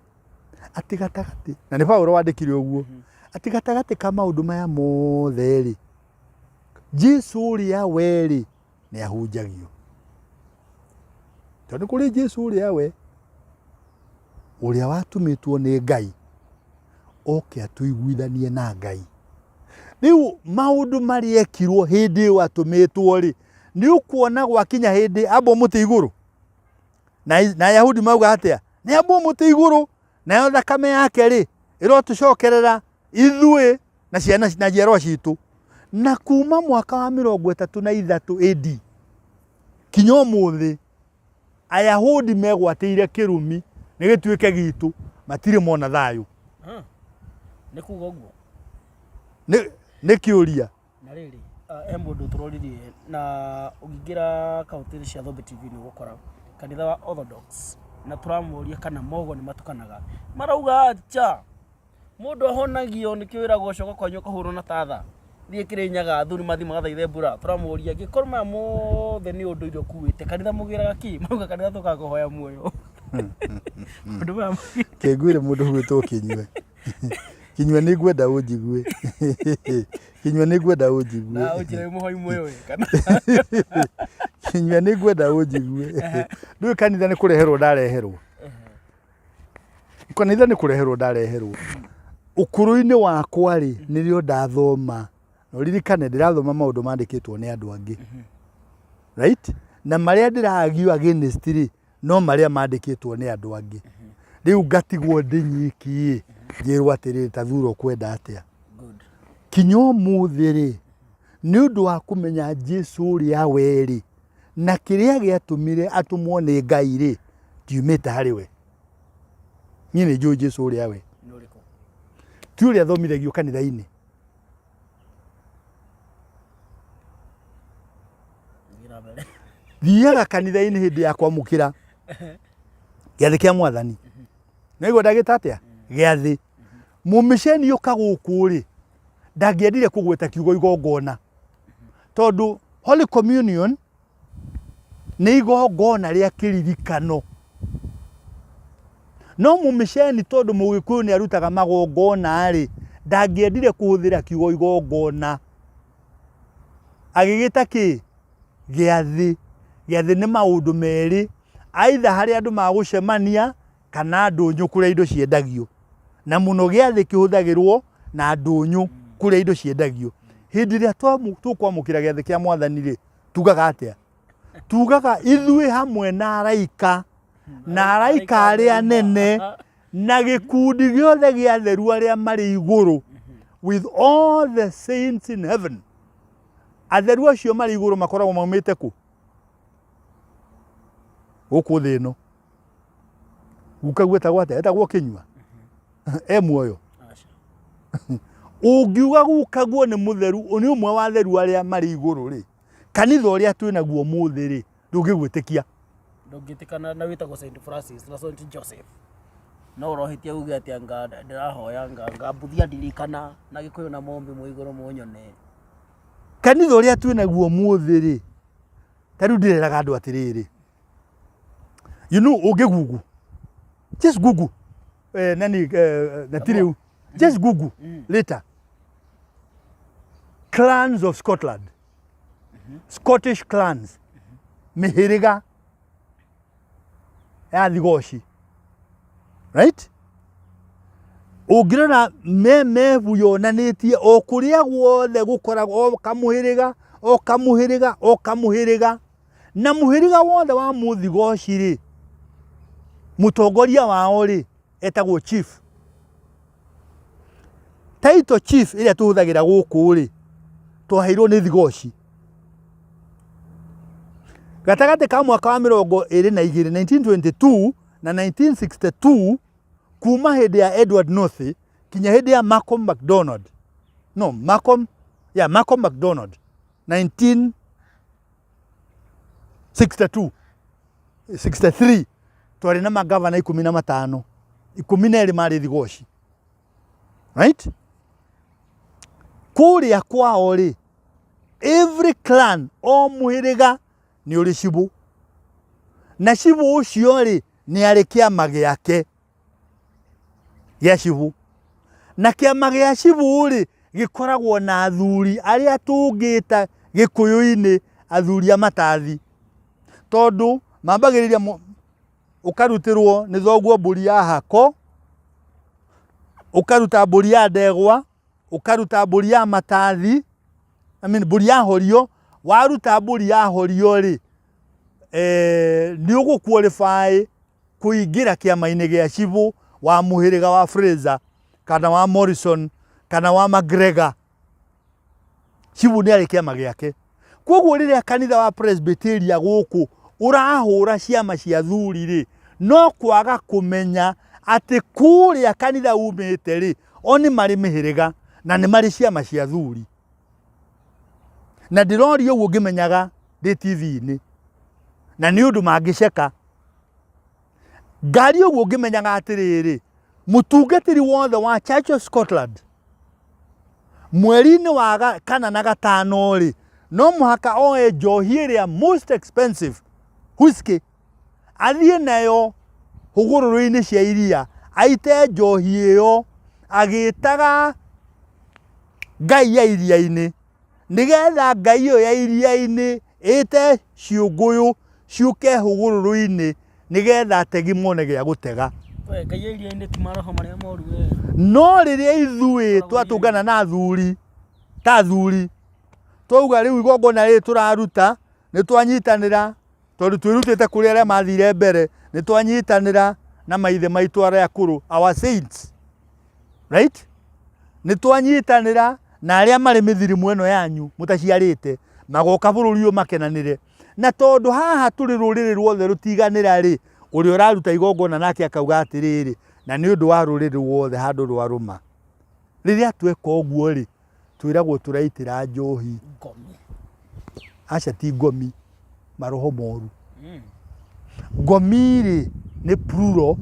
atĩ gatagatĩ, na nĩ Paulo wandĩkire ũguo, atĩ gatagatĩ ka maũndũ maya mothe rĩ, Jesu ũrĩa we rĩ nĩ ahunjagio. Tondũ kũrĩ Jesu ũrĩa we ũrĩa watũmĩtwo nĩ Ngai oke atũiguithanie na Ngai. Rĩu maũndũ marĩa ekirwo hĩndĩ ĩyo atũmĩtwo rĩ, nĩ ũkuona gwakinya hĩndĩ ambwo mũtĩ igũrũ na Ayahudi mauga atĩa? Nĩ ambwo mũtĩ igũrũ nayo thakame yake rĩ ĩrotũcokerera ithuĩ na ciana na njiarwa citũ. Na kuma mwaka wa 33 AD kinya ũmũthĩ Ayahudi megwatĩire kĩrumi nĩ gĩtuĩke gitũ, matirĩ mona thayũ. Nĩ kuga ũguo. Nĩ kĩũria. Na rĩrĩ, he mũndũ tũroririe na ũngĩingĩra akaunti-inĩ cia Thũmbĩ TV nĩ ũgũkora kanitha wa Orthodox na tũramũria kana mogo nĩ matukanaga. Marauga acha, mũndũ ahonagio nĩkĩo wĩragwo coka kwanyu ũkahũrwo na tatha. Thiĩ Kĩrĩnyaga athuri mathiĩ magathaithe mbura. Tũramũria angĩkorwo maya mothe nĩ ũndũire ũkuĩte, kanitha mũgĩraga kĩ? Marauga kanitha tũkaga kũhoya muoyo. Maũndũ maya Kĩnguire mũndũ ũgwĩtwo Kĩnyue. Kinyua nĩ ngwenda ũnjigue. Kinyua nĩ ngwenda ũnjigue. Na ũnjĩre wĩ mũhoi muoyo we kana. Kinyua nĩ ngwenda ũnjigue. Ndũĩ kanitha nĩ kũreherwo ndareherwo. Kanitha nĩ kũreherwo ndareherwo. Ũkũrũ-inĩ wakwa rĩ, nĩrĩo ndathoma. Na ũririkane ndĩrathoma maũndũ mandĩkĩtwo nĩ andũ angĩ. Right? Na marĩa ndĩra argue against rĩ, no marĩa mandĩkĩtwo nĩ andũ angĩ. Rĩu ngatigwo ndĩ nyiki ĩ, njĩrwo atĩrĩrĩ ta thura ũkwenda atĩa. Kinya ũmũthĩ rĩ, nĩ ũndũ wa kũmenya Jesu ũrĩa we rĩ, na kĩrĩa gĩatũmire atũmwo nĩ Ngai rĩ, ndiumĩte harĩ we. Niĩ nĩ njũĩ Jesu ũrĩa we. Ti ũrĩa thomithagio kanitha-inĩ. Thiaga kanitha-inĩ hĩndĩ ya kwamũkĩra gĩathĩ kĩa mwathani. Nĩguo ndagĩta atĩa? Gĩathĩ. Mũmĩceni ũka gũkũ rĩ, ndangĩendire kũgweta kiugo igongona, tondũ Holy Communion nĩ igongona rĩa kĩririkano. No mũmĩceni tondũ mũgĩkũyũ nĩ arutaga magongona rĩ, ndangĩendire kũhũthĩra kiugo igongona. Agĩgĩta kĩ? Gĩathĩ. Gĩathĩ nĩ maũndũ merĩ, either harĩa andũ magũcemania kana ndũnyũ kũrĩa indo ciendagio. Na mũno gĩathĩ kĩhũthagĩrwo na ndũnyũ kũrĩa indo ciendagio. Hĩndĩ ĩrĩa tũkwamũkĩra gĩathĩ kĩa mwathani rĩ, tugaga atĩa? Tugaga ithuĩ hamwe na araika, na araika arĩa anene, na gĩkundi gĩothe gĩa atheru arĩa marĩ igũrũ, with all the saints in heaven. Atheru acio marĩ igũrũ makoragwo maumĩte kũ? Gũkũ thĩ ĩno. Gukaguo etagwo atĩa? Etagwo Kĩnyua? E muoyo? Aca. Ũngiuga gukaguo nĩ mũtheru, nĩ ũmwe wa atheru arĩa marĩ igũrũ rĩ, kanitha ũrĩa twĩ naguo ũmũthĩ rĩ, ndũngĩgwĩtĩkia. Ndũngĩtĩkana na wĩtagwo Saint Francis na Saint Joseph. No ũrohĩtia uge atĩ anga ndĩrahoya anga anga mbuthia ndirikana na gĩkũyũ na mũmbi mwĩ igũrũ mũnyone. Kanitha ũrĩa twĩ naguo ũmũthĩ rĩ, ta rĩu ndĩreraga andũ atĩrĩrĩ, you know ũngĩ google, just google, nani, na ti rĩu, just google later, clans of Scotland, Scottish clans, mĩhĩrĩga ya Thigoci, right? Ũngĩrora me mebu yonanĩtie o kũrĩa guothe gũkoragwo o kamũhĩrĩga, o kamũhĩrĩga, o kamũhĩrĩga. Na mũhĩrĩga wothe wa mũthigoci rĩ, mũtongoria wao rĩ, etagwo chief. Title chief ĩrĩa tũhũthagĩra gũkũ rĩ, twaheirwo nĩ thigoci. Gatagatĩ ka mwaka wa 22, 1922 na 1962, kuma hĩndĩ ya Edward North kinya hĩndĩ ya Malcolm MacDonald, no Malcolm, yeah, Malcolm MacDonald 1962 63, twarĩ na magavana 15, 12 marĩ thigoci, right? Kũrĩa kwao rĩ, every clan, o mũhĩrĩga nĩ ũrĩ cibũ, na cibũ ũcio rĩ, nĩ arĩ kĩama gĩake gĩa cibũ, na kĩama gĩa cibũ rĩ, gĩkoragwo na athuri arĩa tũngĩta gĩkũyũ-inĩ athuri a matathi, tondũ mambagĩrĩria ũkarutĩrwo nĩ thoguo mbũri ya hako, ũkaruta mbũri ya ndegwa, ũkaruta mbũri ya matathi, I mean, mbũri ya horio. Waruta mbũri ya horio rĩ, nĩ ũgũ qualify kũingĩra kĩama-inĩ gĩa cibũ wa mũhĩrĩga wa Fraser kana wa Morrison kana wa McGregor. Cibũ nĩ arĩ kĩama gĩake. Koguo rĩrĩa kanitha wa Presbyteria gũkũ ũrahũra ciama cia athuri rĩ, no kwaga kũmenya atĩ kũrĩa kanitha umĩte rĩ, o nĩ marĩ mĩhĩrĩga na nĩ marĩ ciama cia athuri. Na ndĩroria ũguo ngĩmenyaga ndĩ TV-inĩ, na nĩ ũndũ mangĩceka. Ngari ũguo ngĩmenyaga atĩrĩrĩ, mũtungatĩri wothe wa Church of Scotland mweri-inĩ wa kana na gatano rĩ, no mũhaka oe njohi ĩrĩa most expensive whisky, athiĩ nayo hũgũrũrũ-inĩ cia iria, aite njohi ĩyo agĩtaga ngai ya iria-inĩ, nĩgetha ngai ĩyo ya iria-inĩ ĩte ciũngũyũ ciũke hũgũrũrũ-inĩ, nĩgetha ategi mone gĩa gũtega. We, ngai ya iria-inĩ ti maroho marĩa moru we. No rĩrĩa ithuĩ twatũngana na athuri ta athuri, twauga rĩu igongona rĩrĩ tũraruta nĩ twanyitanĩra, tondũ twĩrutĩte kũrĩ arĩa mathire mbere, nĩ twanyitanĩra na maithe maitũ arĩa akũrũ, our saints, right? Nĩ twanyitanĩra na arĩa marĩ mĩthirimu ĩno yanyu mũtaciarĩte, magoka bũrũri ũyũ makenanĩre. Na tondũ haha tũrĩ rũrĩrĩ ruothe rũtiganĩra rĩ, ũrĩa ũraruta igongona nake akauga atĩrĩrĩ, na nĩ ũndũ wa rũrĩrĩ ruothe handũ rwarũma. Rĩrĩa tweka ũguo rĩ, twĩragwo tũraitĩra njohi. Ngomi. Aca ti ngomi, maroho moru. Ngomi rĩ, nĩ plural,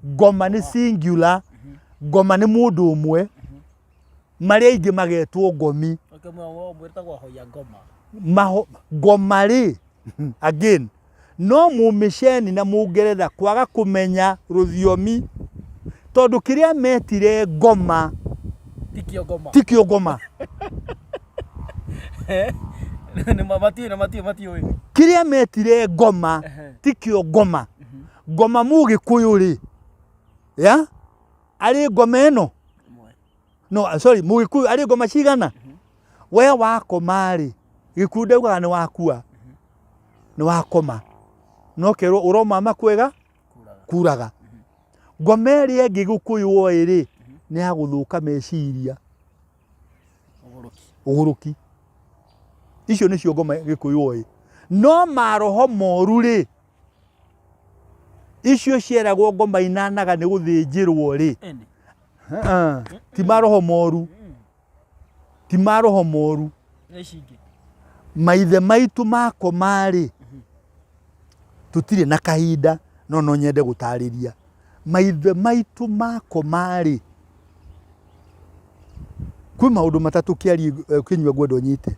ngoma nĩ singular. Ngoma nĩ mũndũ ũmwe, marĩa aingĩ magetwo ngomi. Okay, mwĩtagwo ahoya ngoma. Maho, ngoma rĩ, again, no mũmĩceni na mũngeretha kwaga kũmenya rũthiomi, tondũ kĩrĩa metire ngoma Tikio ngoma. tikio ngoma. Nĩ matiũĩ na matiũĩ matiũĩ. Kĩrĩa metire ngoma tikio ngoma. Ngoma mũgĩkũyũ rĩ, ya arĩ ngoma ĩno no sorry mũgĩkũyũ arĩ ngoma cigana we wakoma rĩ gĩkuũ ndaugaga nĩ wakua nĩ wakoma no kerwo ũromama kwega kuraga ngoma ĩrĩa ĩngĩ gĩkũyũ oĩ rĩ nĩ ya gũthũka meciria ũgũrũki icio nĩcio ngoma gĩkũyũ oĩ no maroho moru rĩ icio cieragwo ngoma inanaga nĩ gũthĩnjĩrwo rĩ Ĩni. Ah, ti maroho moru ti maroho moru Nĩ ici ingĩ. Maithe maitũ makoma-rĩ, tũtirĩ na kahinda no no nyende gũtarĩria. Maithe maitũ makoma-rĩ, kwĩ maũndũ matatũ kĩarie kĩnyua ngwenda ũnyite.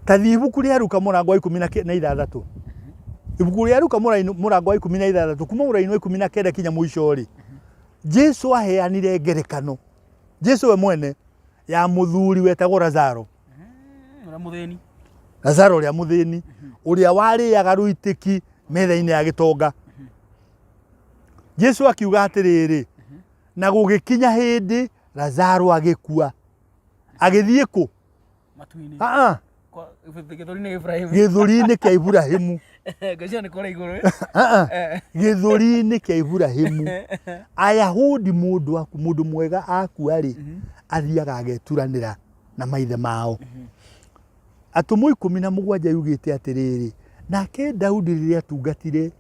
Ta thiĩ ibuku rĩa Luka mũrango wa ikũmi na ithathatũ. Ibuku rĩa Luka mũrango wa 16 kuma mũraini wa 19 kinya mũico-rĩ, Jesu aheanire ngerekano, Jesu we mwene, ya mũthuri wetagwo Lazaro. Ũrĩa mũthĩni. Lazaro ũrĩa mũthĩni, ũrĩa warĩaga rũitĩki metha-inĩ ya gĩtonga. Jesu akiuga atĩrĩrĩ, na gũgĩkinya hĩndĩ Lazaro agĩkua. Agĩthiĩ kũ? Matu-inĩ. Ah, ah. Kwa- Gĩthũri-inĩ kĩa Ibrahimu. Gĩthũri-inĩ kĩa Iburahimu. Ngwĩciria nĩ kũrĩa igũrũ. Ah, ah. Gĩthũri-inĩ kĩa Iburahimu. Ayahudi mũndũ aku mũndũ mwega akua rĩ, athiaga ageturanĩra na maithe mao. Atũmwo 17 yugĩte atĩrĩrĩ, nake Daudi rĩrĩa atungatire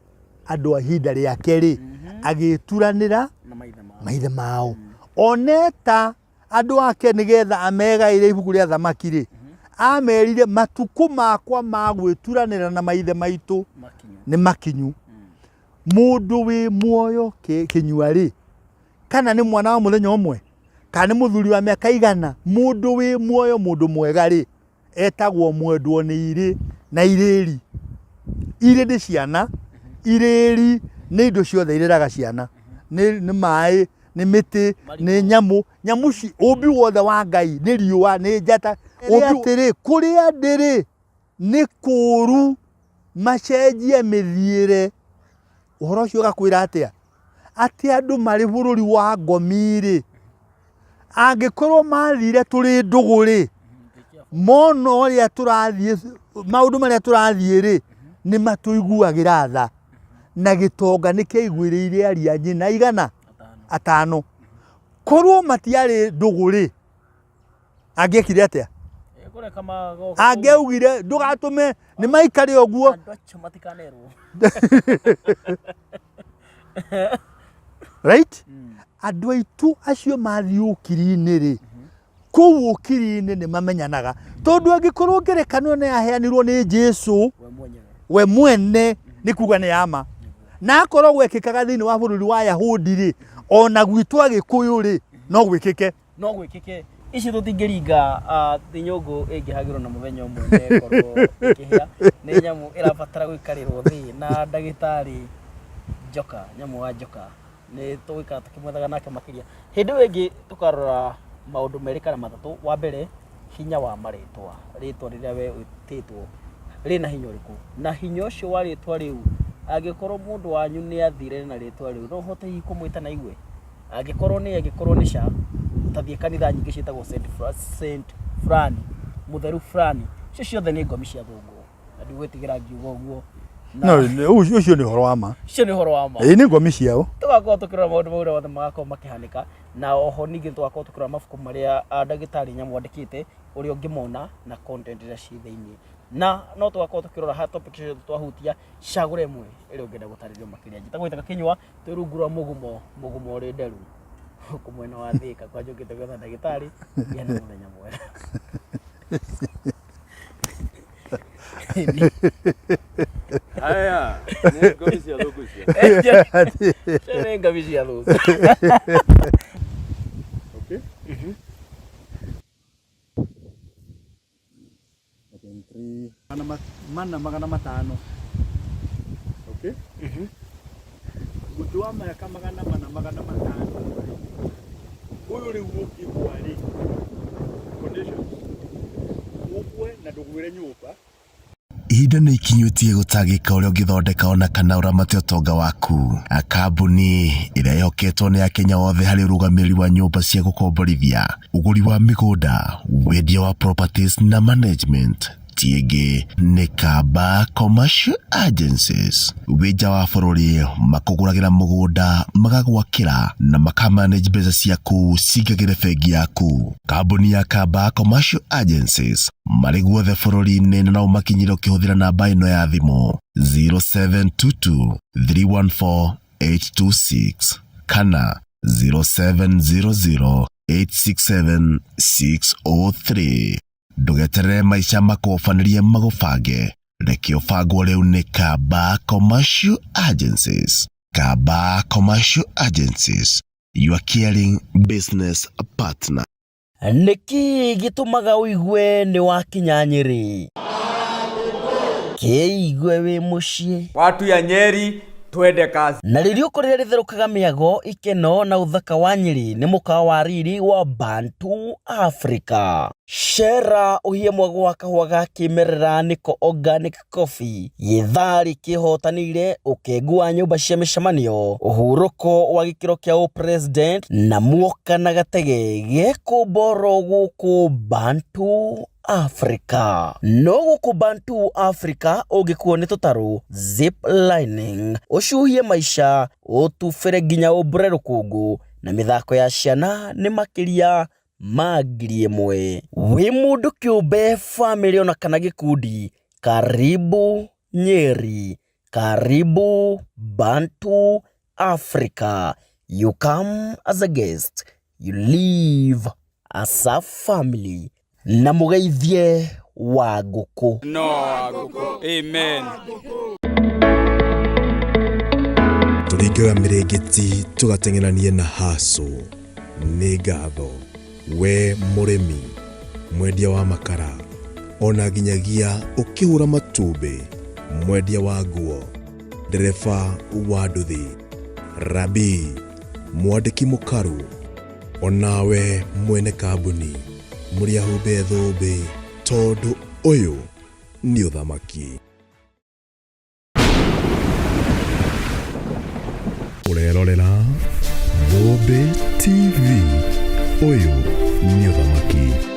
andũ a ihinda rĩake rĩ, agĩturanĩra Na maithe mao. maithe mao. Oneta andũ ake nĩgetha amegaĩre ibuku rĩa thamaki-rĩ, amerire matukũ makwa ma gwĩturanĩra na maithe maitũ Makinyu. nĩ makinyu. Mũndũ wĩ muoyo kĩnyua-rĩ, kana nĩ mwana wa mũthenya ũmwe, kana nĩ mũthuri wa mĩaka igana, mũndũ wĩ muoyo mũndũ mwega-rĩ, etagwo mwendwo nĩ irĩ na irĩri. Irĩ nĩ ciana, irĩri nĩ indo ciothe ireraga ciana. Nĩ, nĩ maĩ, nĩ mĩtĩ, nĩ nyamũ, nyamũ ci, ũmbi wothe wa Ngai, nĩ riũa, nĩ njata. Ũmbi atĩrĩ, kũrĩa ndĩrĩ nĩ kũũru macenjie mĩthiĩre. Ũhoro ũcio ũgakwĩra atĩa? Atĩ andũ marĩ bũrũri wa ngomi-rĩ, angĩkorwo mathire tũrĩ ndũgũ-rĩ, mona ũrĩa tũrathiĩ, maũndũ marĩa tũrathiĩ-rĩ, nĩ matũiguagĩra tha. Na gĩtonga nĩ kĩaiguĩrĩire aria nyina igana? Atano. Korwo matiarĩ ndũgũ-rĩ, angĩekire atĩa? Kũreka magoka. Angĩaugire ndũgatũme nĩ maikare ũguo. Andũ acio matikanerwo. Right? Andũ aitũ acio mathiĩ ũkiri-inĩ rĩ, kũu ũkiri-inĩ nĩ mamenyanaga. Tondũ angĩkorwo ngerekano ĩno yaheanirwo nĩ Jesu We mwenyewe. we mwene nĩ kuga nĩ ya ma. Na akorwo gwekĩkaga thĩinĩ wa bũrũri wa Yahudi rĩ, ona gwitũ Agĩkũyũ rĩ, no gwĩkĩke. No gwĩkĩke. Ici tũtingĩringa ti nyũngũ ĩngĩhagĩrwo na mũthenya ũmwe na ĩkorwo ĩkĩhĩa. Nĩ nyamũ ĩrabatara gũikarĩrwo thĩ na ndagĩtarĩ Njoka, nyamũ wa Njoka. Nĩ tũgũikara tũkĩmwethaga nake makĩria. Hĩndĩ ĩyo ĩngĩ tũkarora maũndũ merĩ kana matatũ. Wa mbere, hinya wa marĩtwa. Rĩtwa rĩrĩa we wĩtĩtwo rĩna hinya ũrĩkũ? Na hinya ũcio wa rĩtwa rĩu, angĩkorwo mũndũ wanyu nĩ athire na rĩtwa rĩu, no ũhote hihi kũmwĩta na aigue? Angĩkorwo nĩ angĩkorwo nĩ ca, ta thiĩ kanitha nyingĩ ciĩtagwo Saint Saint fulani, mũtheru fulani, icio ciothe nĩ ngomi cia thũngũ. Na ndigwĩtigĩra ngiuga ũguo. Na No, ũcio nĩ ũhoro wa ma. ũcio nĩ ũhoro wa ma. Ĩĩ nĩ ngomi ciao. Tũgakorwo tũkĩrora maũndũ mau ũrĩa mothe magakorwo makĩhanĩka, na oho ningĩ tũgakorwo tũkĩrora mabuku marĩa ndagĩtarĩ Nyamu andĩkĩte, ũrĩa ũngĩmona na content iria ciĩ thĩiniĩ. Na no tũgakorwo tũkĩrora ha topic ciothe twahutia, cagũra ĩmwe ĩrĩa ũngĩenda gũtarĩrio makĩria. Njĩtagwo Gĩthaka Kĩnyua, twĩ rungu rwa mũgumo, mũgumo ũrĩ nderu gũkũ mwena wa Thĩka kwa njũkĩte gwetha ndagĩtarĩ. Gĩa na mũthenya mwega. Haya, nĩ ngomi cia thũngũ icio. Nĩ ngabi cia thũcũ. Okay. Mana 500. Okay. Mũtĩ wa mĩaka 400 500 rĩ, ũyũ rĩu ũngĩgwa rĩ, conditions ũgwe na ndũgwĩre nyũmba. Ihinda nĩ ikinyĩtie gũtangĩka ũrĩa ũngĩthondeka ona kana ũramate ũtonga waku. Kambuni ĩrĩa ĩhoketwo nĩ akenya othe harĩ ũrũgamĩrĩri wa nyũmba cia gũkomborithia, ũgũri wa mĩgũnda, wendia wa properties na management ti ĩngĩ nĩ Kamba Commercial Agencies. Wĩ nja wa bũrũri makũgũragĩra mũgũnda, magagwakĩra na makamanage mbeca ciaku cingagĩre bengi yaku. Kambuni ya Kamba Commercial Agencies marĩ guothe bũrũri-inĩ na no ũmakinyĩre ũkĩhũthĩra namba ĩno ya thimũ 0722 314 826 kana 0700 867 603. Ndũgeterere maica makũgobanĩrie magũbange, reke ũbangwo rĩu nĩ Kamba Commercial Agencies. Kamba Commercial Agencies, your caring business partner. Nĩkĩ gĩtũmaga ũigue nĩ wakinya Nyĩrĩ? Kĩigue wĩ mũciĩ. Watu ya Nyeri twende kazi. Na rĩriũko rĩrĩa rĩtherũkaga mĩago, ikeno na ũthaka wa Nyĩrĩ nĩ mũkawa wa riri wa Bantu Africa. Cera ũhĩe mwago wa kahũa ga kĩmerera nĩko organic coffee, gĩtharĩ kĩhotanĩire, ũkengu wa nyũmba cia mĩcemanio, ũhurũko wa gĩkĩro kĩa ũpresident na muoka na gatege gekũmboro gũkũ Bantu Africa. No gũkũ Bantu Africa ũngĩkuo nĩ tũtarũ zip lining, ũcuhie maica, ũtubĩre nginya ũmbũre rũkũngũ na mĩthako ya ciana nĩ makĩria ma 1,000. Wĩ mũndũ kĩũmbe, bamĩrĩ ona kana gĩkundi, karibu Nyeri, karibu Bantu Africa. You come as a guest, you leave as a family. Na mũgeithie wa ngũkũ. No, amen. Tũringaga mĩrĩngĩti tũgateng'erania na haco. Nĩ ngatho we mũrĩmi, mwendia wa makara, ona nginyagia ũkĩhũra matumbĩ, mwendia wa nguo, ndereba wa nduthi, rabi, mwandĩki mũkaru, onawe mwene kambuni, mũrĩ ahumbe thũmbĩ, tondũ ũyũ nĩ ũthamaki. Ũrerorera Thũmbĩ TV, ũyũ nĩ ũthamaki.